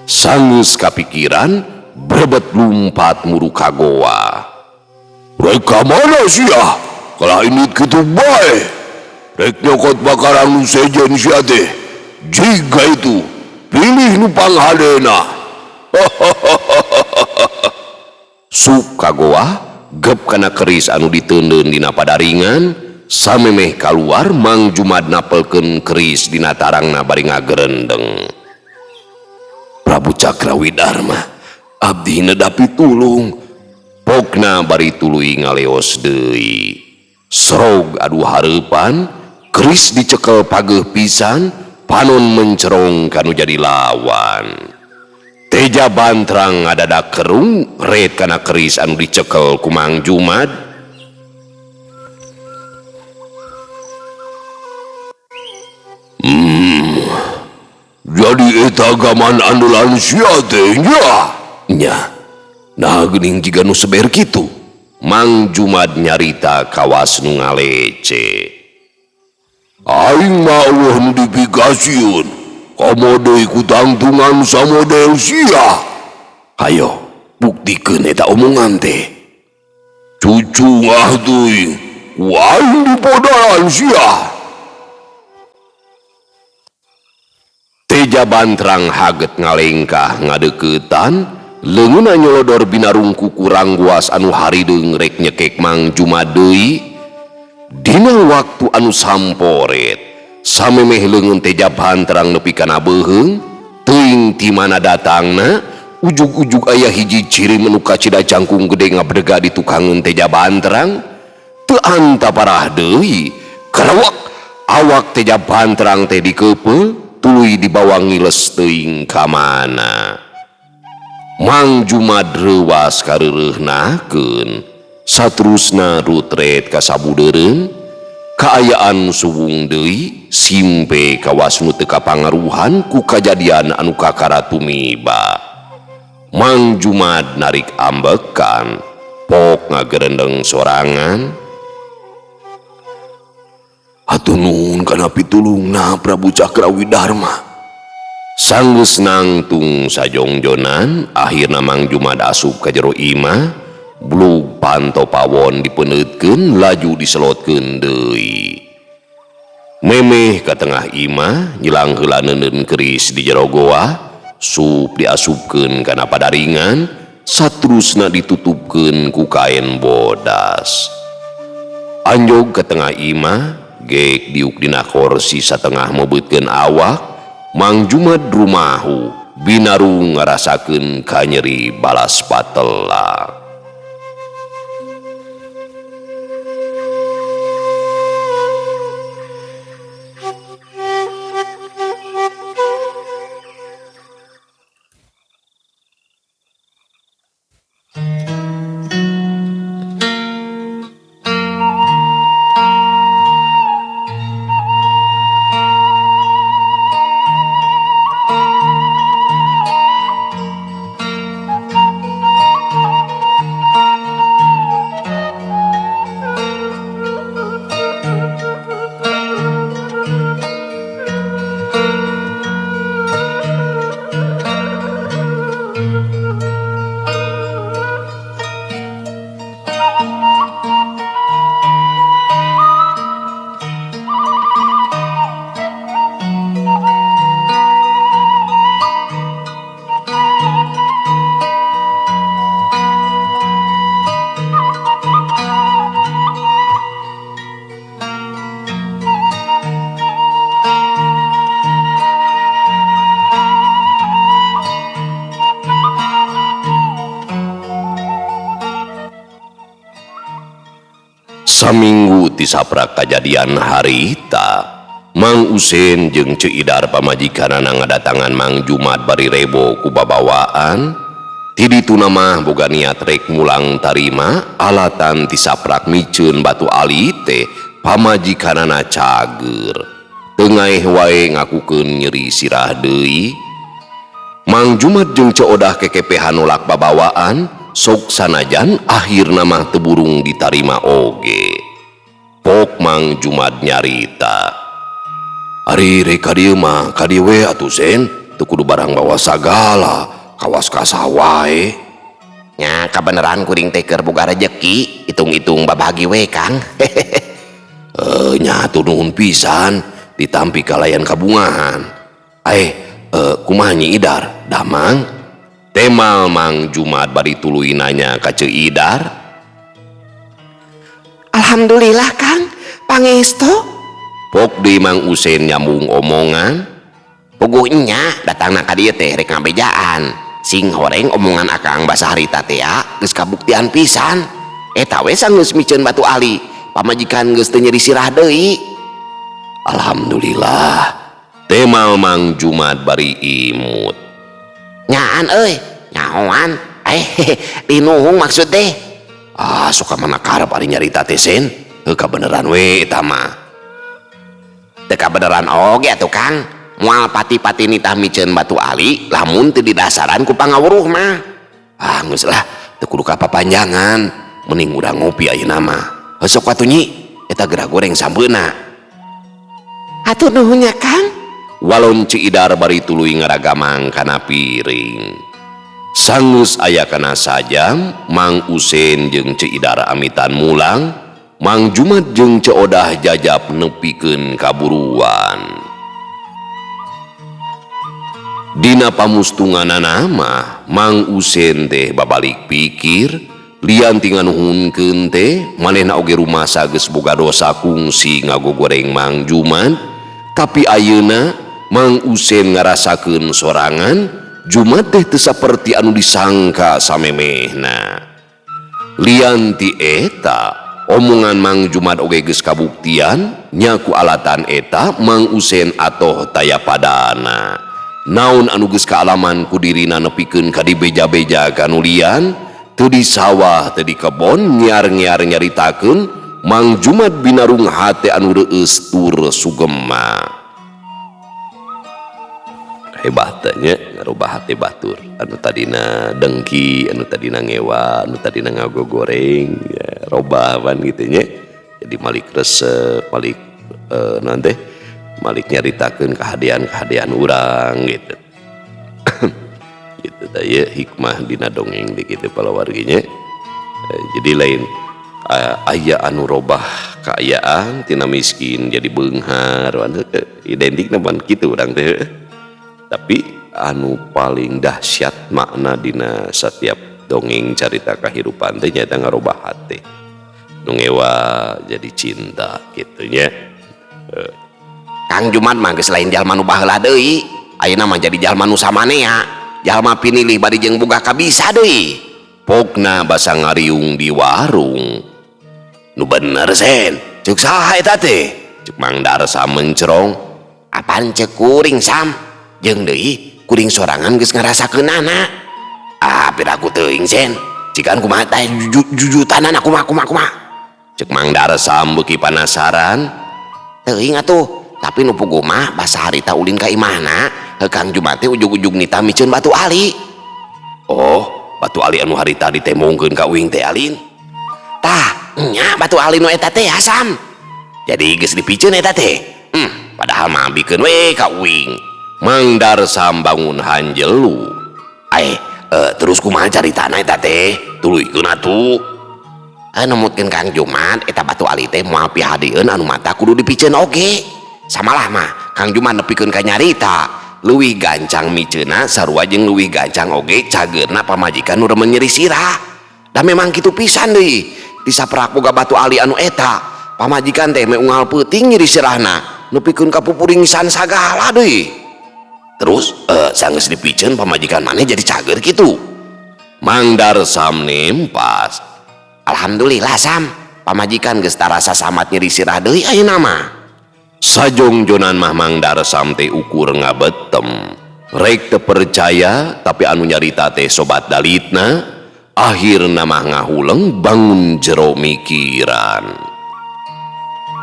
Sanggeus kapikiran brebet lumpat muru ka goa. Rek ka mana sia? Kalah indit kitu bae. Rek nyokot bakarang nu sejen sia teh. Jiga itu, pilih nu panghadena. Sup ka goa, gep kana keris anu diteundeun dina padaringan, samemeh kaluar Mang Jumad napelkeun keris dina tarangna bari ngagerendeng. Prabu Cakrawidharma, abdi nedapi tulung. Pokna bari tuluy ngaleos deui. Serog adu hareupan, keris dicekel pageuh pisan, panon mencerong kanu jadi lawan. Teja Bantrang ngadadak kerung, ret kana keris anu dicekel ku Mang Jumad. Jadi eta gaman andalan sia teh nya. Nya. Nah geuning jiga nu seber kitu. Mang Jumad nyarita kawas nu ngalece. Aing mah eueuh nu dipikasieun. Komo deui ku tangtungan samodel sia. Hayo, buktikeun eta omongan teh. Cucu ngah teuing, ku aing dipodaran sia. Teja Bantrang haget ngalengkah ngadeuketan, leungeunna nyolodor binarungku kurang guas anu harideung rek nyekek Mang Jumad deui. Dina waktu anu samporet, samemeh leungeun Teja Bantrang nepi kana beuheung, teuing ti mana datangna, ujug-ujug aya hiji ciri menu kacida jangkung gede ngabdega di tukangeun Teja Bantrang. Teu anta parah deui, kerewek awak Teja Bantrang teh dikeupeuh, tuluy dibawa ngiles teuing ka mana. Mang Jumad reuwas kareureuhnakeun saterusna rutret ka sabudeureun kaayaan suwung deui simpe kawas nu teu kapangaruhan ku kajadian anu kakara tumiba. Mang Jumad narik ambekan pok ngagerendeng sorangan. Hatur nuhun kana pitulungna Prabu Cakrawidharma. Sanggeus nangtung sajongjonan akhirna Mang Jumad asup ka jero imah, blug panto pawon dipeneutkeun laju diselotkeun deui. Memeh ka tengah imah nyilang heula neuneun keris di jero goa, sup diasupkeun kana padaringan, saterusna ditutupkeun ku kain bodas. Anjog ka tengah imah, geek diuk dina korsi satengah mebeutkeun awak. Mang Jumad rumahu binarung ngarasakeun kanyeri balas patelak. Saminggu tisaprak kajadian harita, Mang Usen jeung Ceu Idar pamajikanana ngadatangan Mang Jumad bari rebo ku babawaan. Ti dituna mah boga niat rek mulang tarima alatan tisaprak miceun batu ali teh pamajikanana cager. Teu ngaeh wae ngakukeun nyeri sirah deui. Mang Jumad jeung Ceu Odah kekepehan nolak babawaan, sok sanajan akhirna mah teu burung ditarima oge. Pok Mang Jumad nyarita, Ari rek ka dieu mah ka dieu we atuh Sen, teu kudu barang bawa sagala, kawas ka wae. Nya kabeneran kuring teh keur boga rejeki, hitung-hitung babagi we Kang. Nya hatur nuhun pisan ditampi kalayan kabungahan. Kumaha Nyi Idar, damang? Temal Mang Jumad bari tuluy nanya ka Ceu Idar. Alhamdulillah Kang, pangesto. Pok deui Mang Usen nyambung omongan. Puguh nya datangna ka dieu teh rek ngabejaan. Sing horeng omongan akang basa harita teh geus kabuktian pisan. Eta we sanggeus miceun batu ali, pamajikan geus teu nyeri sirah deui. Alhamdulillah. Temal Mang Jumad bari imut. Nyaan euy, nyahoan. Linuhung maksud teh. Ah, suka mana karep ari nyarita teh Sen. Heuh kabeneran we eta mah. Teu kabeneran oge atuh Kang. Moal pati-pati nitah miceun batu ali lamun teu didasaran ku pangawuruh mah. Ah, geus lah, teu kudu kapapanjangan. Mending urang ngopi ayeuna mah. Heuh sok atuh Nyi, eta geura goreng sambeuna. Hatur nuhun nya Kang. Walon Ceu Idar bari tuluy ngaragamang kana piring. Sanggeus aya kana sajam, Mang Usen jeung Ceu Idar amitan mulang, Mang Jumad jeung Ceu Odah jajap nepikeun kaburuan. Dina pamustunganana mah Mang Usen teh babalik pikir, lian ti nganuhunkeun teh manehna oge rumasa geus boga dosa kungsi ngagogoreng Mang Jumad, tapi ayeuna Mang Usen ngarasakeun sorangan Jumad teh teu saperti anu disangka samemehna. Lian ti eta omongan Mang Jumad oge geus kabuktian nya ku alatan eta Mang Usen atoh taya padana. Naon anu geus kaalaman ku dirina nepikeun ka dibeja-beja ka nu lian, teu di sawah teu di kebon nyiar-nyiar nyaritakeun Mang Jumat binarung hate anu reueus tur sugema. Hebat nya ngarubah hate batur anu tadina dengki, anu tadina ngewa, anu tadina ngagogoreng ya, robah pan gitu nya. Jadi malik resep, malik nanti malik nyaritakeun kahadean-kahadean urang gitu. Gitu tah ye hikmah dina dongeng di kitu palawarginya. Jadi lain aya anu robah kaayaan tina miskin jadi beunghar identik pan kitu urang teh. Tapi anu paling dahsyat makna dina setiap dongeng carita kahirupan teh nyaeta ngarobah hate. Nu ngewa jadi cinta kitu nya. Kang Jumat mah geus lain jalma nu baheula deui, ayeuna mah jadi jalma nu samanea, jalma pinilih bari jeung boga kabisa deui. Pokna basa ngariung di warung. Nu bener sen, ceuk saha eta teh? Ceuk Mang Darsa mencerong. Apaan ceuk kuring Sam? Jeung deui kuring sorangan geus ngarasakeunana. Ah, piraku teuing sen. Cikan kumaha teh jujutanana kumaha kumaha kumaha. Ceuk Mang Darsa beuki panasaran. Teuing atuh, tapi nu puguh mah basa harita ulin ka imahna, heuh Kang Jumat teh ujug-ujug nita miceun batu ali. Oh, batu ali anu harita ditembongkeun ka uing teh alin. Tah, nya batu ali nu eta teh Sam. Jadi geus dipiceun eta teh. Padahal mah bikeun we ka uing. Mang Darsa bangun hanjelu. Terus kumaha caritana eta teh? Tuluykeun atuh. Nemutkeun Kang Jumat eta batu ali teh moal pihadieun anu mata kudu dipiceun oge. Samalah mah Kang Jumat nepikeun ka nyarita. Leuwih gancang miceunna sarua jeung leuwih gancang oge cageurna pamajikan nu remen nyeri sirah. Da memang kitu pisan deui. Disaprak boga batu ali anu eta, pamajikan teh me unggal peuting nyeri sirahna, nepikeun ka pupuringsan sagala deui. Terus sanggeus dipiceun pamajikan maneh jadi cager kitu. Mang Darsam nempas. Alhamdulillah Sam, pamajikan geus tarasa samat nyeri sirah deui ayeuna mah. Sajongjonan mah Mang Darsam teh ukur ngabetem. Rek teu percaya tapi anu nyarita teh sobat dalitna, akhirna mah ngahuleng bangun jero mikiran.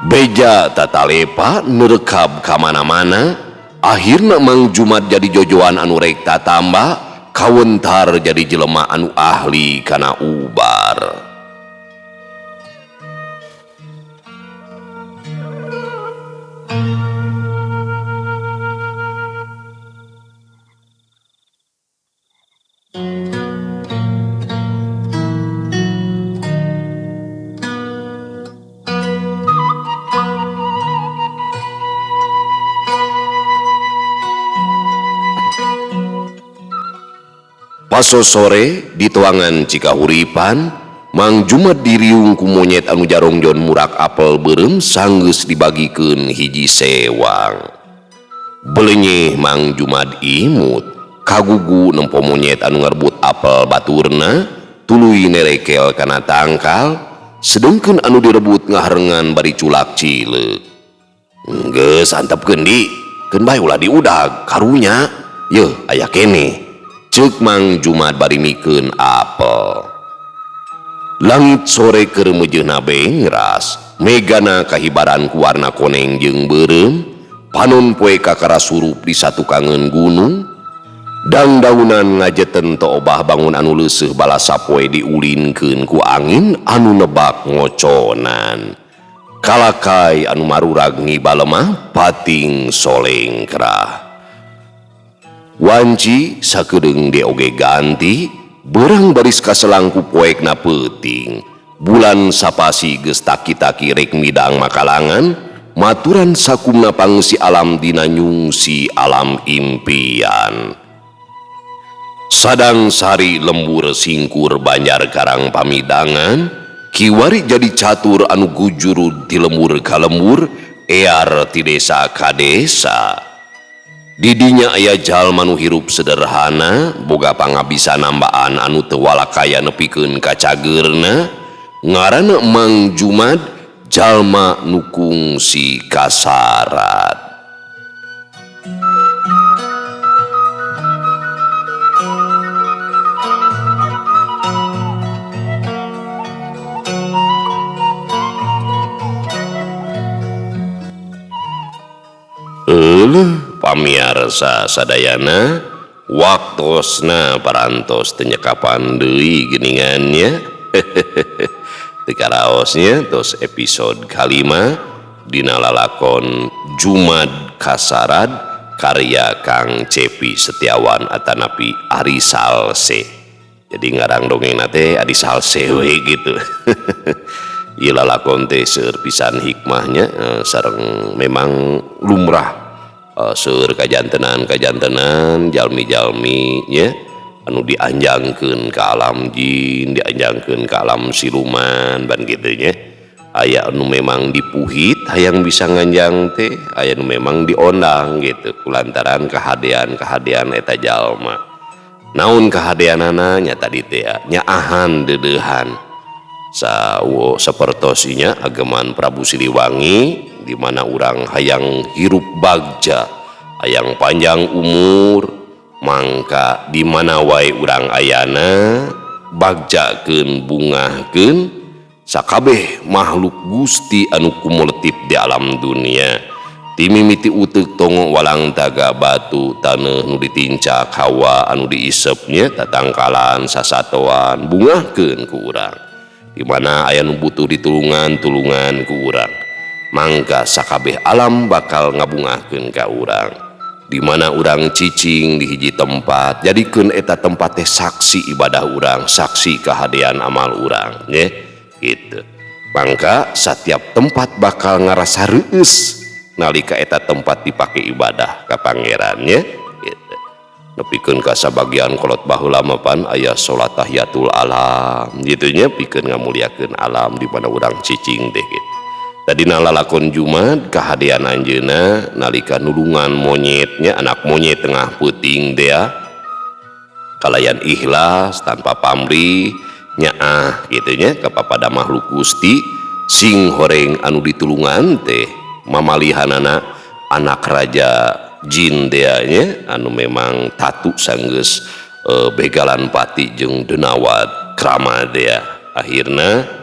Beja tatalepa nerekab ka mana-mana, akhirna Mang Jumat jadi jojoan anu rek tatamba, kawentar jadi jelema anu ahli kana ubar. Paso sore di tuangan Cikahuripan, Mang Jumat diriung ku monyet anu jarongjon murak apel beureum sanggeus dibagikeun hiji sewang. Belenyeh Mang Jumat imut, kagugu nempo monyet anu ngarebut apel baturna, tuluy nerekel kana tangkal, sedengkeun anu direbut ngaharengan bari culak cileuk. Geus antepkeun di, keun bae ulah diudag karunya, yeuh aya keneh. Ceuk Mang Jumat bari mikeun apel. Langit sore keur meujeuna bengras, megana kahibaran ku warna koneng jeung beureum, panon poe kakara surup di satukangeun gunung, dangdaunan ngajeten teu obah bangun anu leuseuh balasa poe diulinkeun ku angin anu nebak ngoconan. Kalakai anu marurag ngibalemah pating solengkrah. Wanci sakedeung ge oge ganti, berang baris kaselang ku poekna peuting. Bulan sapasi geus taki-taki rek midang makalangan, maturan sakumna pangeusi alam dina nyungsi alam impian. Sadang sari lembur singkur Banjar Karang pamidangan, kiwari jadi catur anu gujurud ti lembur ka lembur, ear ti desa ka desa. Didinya aya jalma nu hirup sederhana, boga pangabisa nambaan anu teu walakaya nepikeun ka cageurna, ngaranna Mang Jumat, jalma nu kungsi kasarat. Pamiarsa sadayana waktosna parantos teu nyekapan deui geuningannya. Teu karaosnya tos episode kalima dina lalakon Jumad Kasarad karya Kang Cepi Setiawan atanapi Ari Salse. Jadi ngarang dongeng teh Ari Salse we gitu. Ieu lalakon teh seueur pisan hikmahnya, sareng memang lumrah, seueur kajantenan-kajantenan jalmi-jalmi nya anu dianjangkeun ka alam jin, dianjangkeun ka alam siluman ban kitu nya. Aya anu memang dipuhit hayang bisa nganjang teh, aya anu memang diondang gitu kulantaran kahadean-kahadean eta jalma. Naon kahadeanana nya tadi teh nyaahan deudeuhan. Sawo sapertosinya ageman Prabu Siliwangi di mana urang hayang hirup bagja, hayang panjang umur, mangka di mana wae urang ayana bagjakeun bungahkeun sakabeh makhluk Gusti anu kumulatif di alam dunia. Timimiti uteuk tongo walang taga batu taneuh nu ditincak hawa anu diisepnya tatangkalan sasatoan bungahkeun ku urang. Di mana aya nu butuh ditulungan tulungan ku urang. Mangka sakabeh alam bakal ngabungahkeun ka urang. Di mana urang cicing di hiji tempat, jadikeun eta tempat teh saksi ibadah urang, saksi kahadean amal urang, nya gitu. Mangka setiap tempat bakal ngarasa reueus nalika eta tempat dipake ibadah ka pangerannya gitu. Nepikeun ka sabagian kolot baheula mah pan aya salat tahiyatul alam gitu nya, pikeun ngamuliakeun alam di mana urang cicing teh gitu. Tadina lalakon Jumat kahadean anjeunna nalika nulungan monyetnya, anak monyet tengah peuting teh ya, kalayan ikhlas tanpa pamrih nyaah gitu nya kapapada makhluk Gusti sing horeng anu ditulungan teh mamalihanana anak raja jin teh nya anu memang tatu sanggeus begalan pati jeung denawat krama teh. Akhirna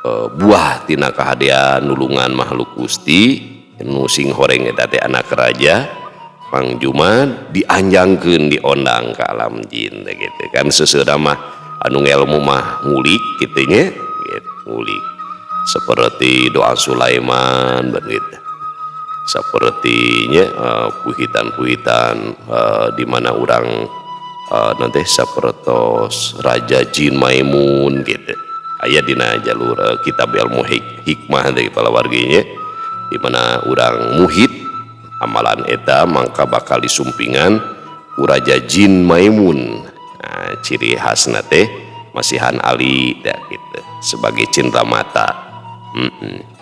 buah tina kahadean nulungan makhluk Gusti nu sing horeng eta teh anak raja Mang Jumad dianjangkeun diondang ka alam jin teh gitu kan. Seseuda mah anu ngelmu mah ngulik kitu nya gitu, ngulik seperti doa Sulaiman begitu, sepertinya puhitan-puhitan di mana urang nanti sapertos raja jin Maimun gitu. Aya dina jalur kitab ilmu hikmah dari palawarginya di mana urang muhit amalan eta mangka bakal disumpingan ku raja jin Maimun. Nah, ciri khasna teh masihan ali da gitu sebagai cinta mata.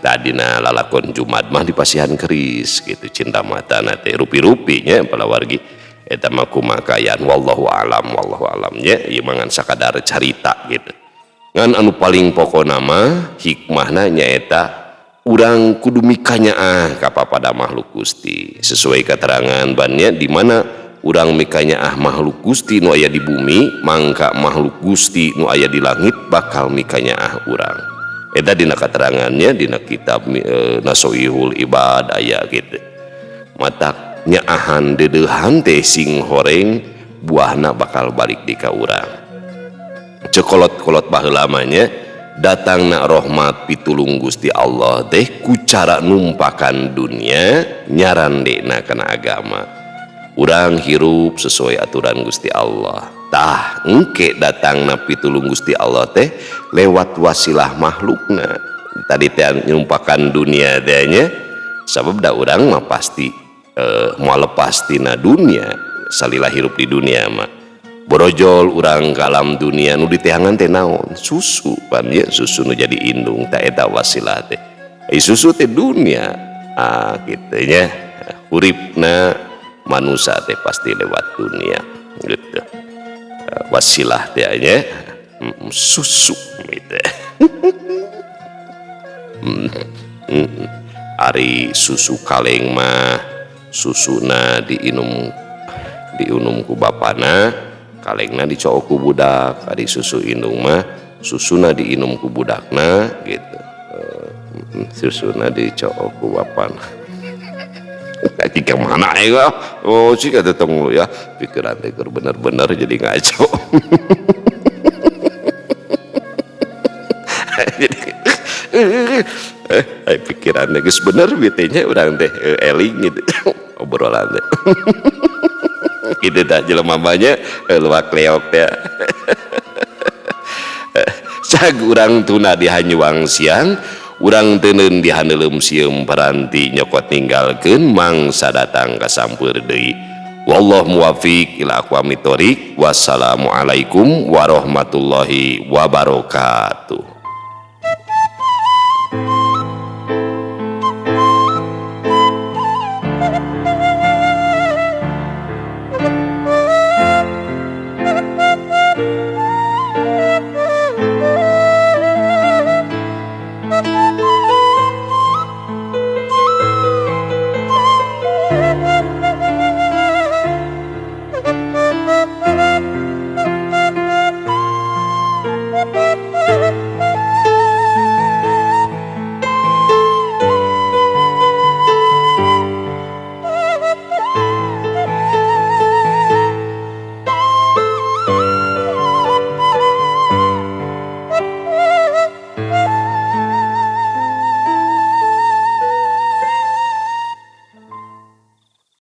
Tadina lalakon Jumat mah dipasihan keris gitu cinta mata na teh rupi-rupinya palawargi eta mah kumakayan wallahu alam, wallahu alam nya ieu mah ngan sakadar carita gitu. Ngan anu paling pokona mah hikmahna nyaeta urang kudu mikanyaah ka papada makhluk Gusti sesuai keterangan bannya di mana urang mikanyaah makhluk Gusti nu aya di bumi mangka makhluk Gusti nu aya di langit bakal mikanyaah urang. Eta dina keterangannya dina kitab Nasoihul Ibad aya gitu. Matak nyaahan deudeuhan teh sing horeng buahna bakal balik di ka urang. Cekolot-kolot baheula mah nya datangna rahmat pitulung Gusti Allah teh ku cara numpakan dunia nyarandena kana agama. Urang hirup sesuai aturan Gusti Allah. Tah engke datangna pitulung Gusti Allah teh lewat wasilah makhlukna. Tadi teh nyumpakan dunia teh nya, sabab da urang mah pasti moal lepas tina dunia, salila hirup di dunia mah. Borojol urang ka alam dunia nu diteangan teh naon? Susu pan nya, susu nu jadi indung tah eta wasilah teh. Susu teh dunia. Ah kitu nya. Uripna manusia teh pasti lewat dunia gitu. Wasilah teh nya susu gitu. Ari susu kaleng mah susuna diinum ku bapana, kalengna dicowok ku budak. Ari susu indung mah susuna diinum ku budakna gitu. Susuna dicowok ku bapana. Jika mana ya? Oh sih kata tong ya, pikiran teh keur bener-bener jadi ngaco. Jadi pikiran teh geus bener bete nya urang teh eling gitu obrolan teh. Gitu dah jelema mah nya luak leok teh. Cag urang tuna di hanyuang siang, urang teuneun di haneuleum sieum paranti nyokot ninggalkeun mangsa datang ka sampeur deui. Wallahu muwaffiq ila aqwamit thoriq. Wassalamualaikum warahmatullahi wabarakatuh.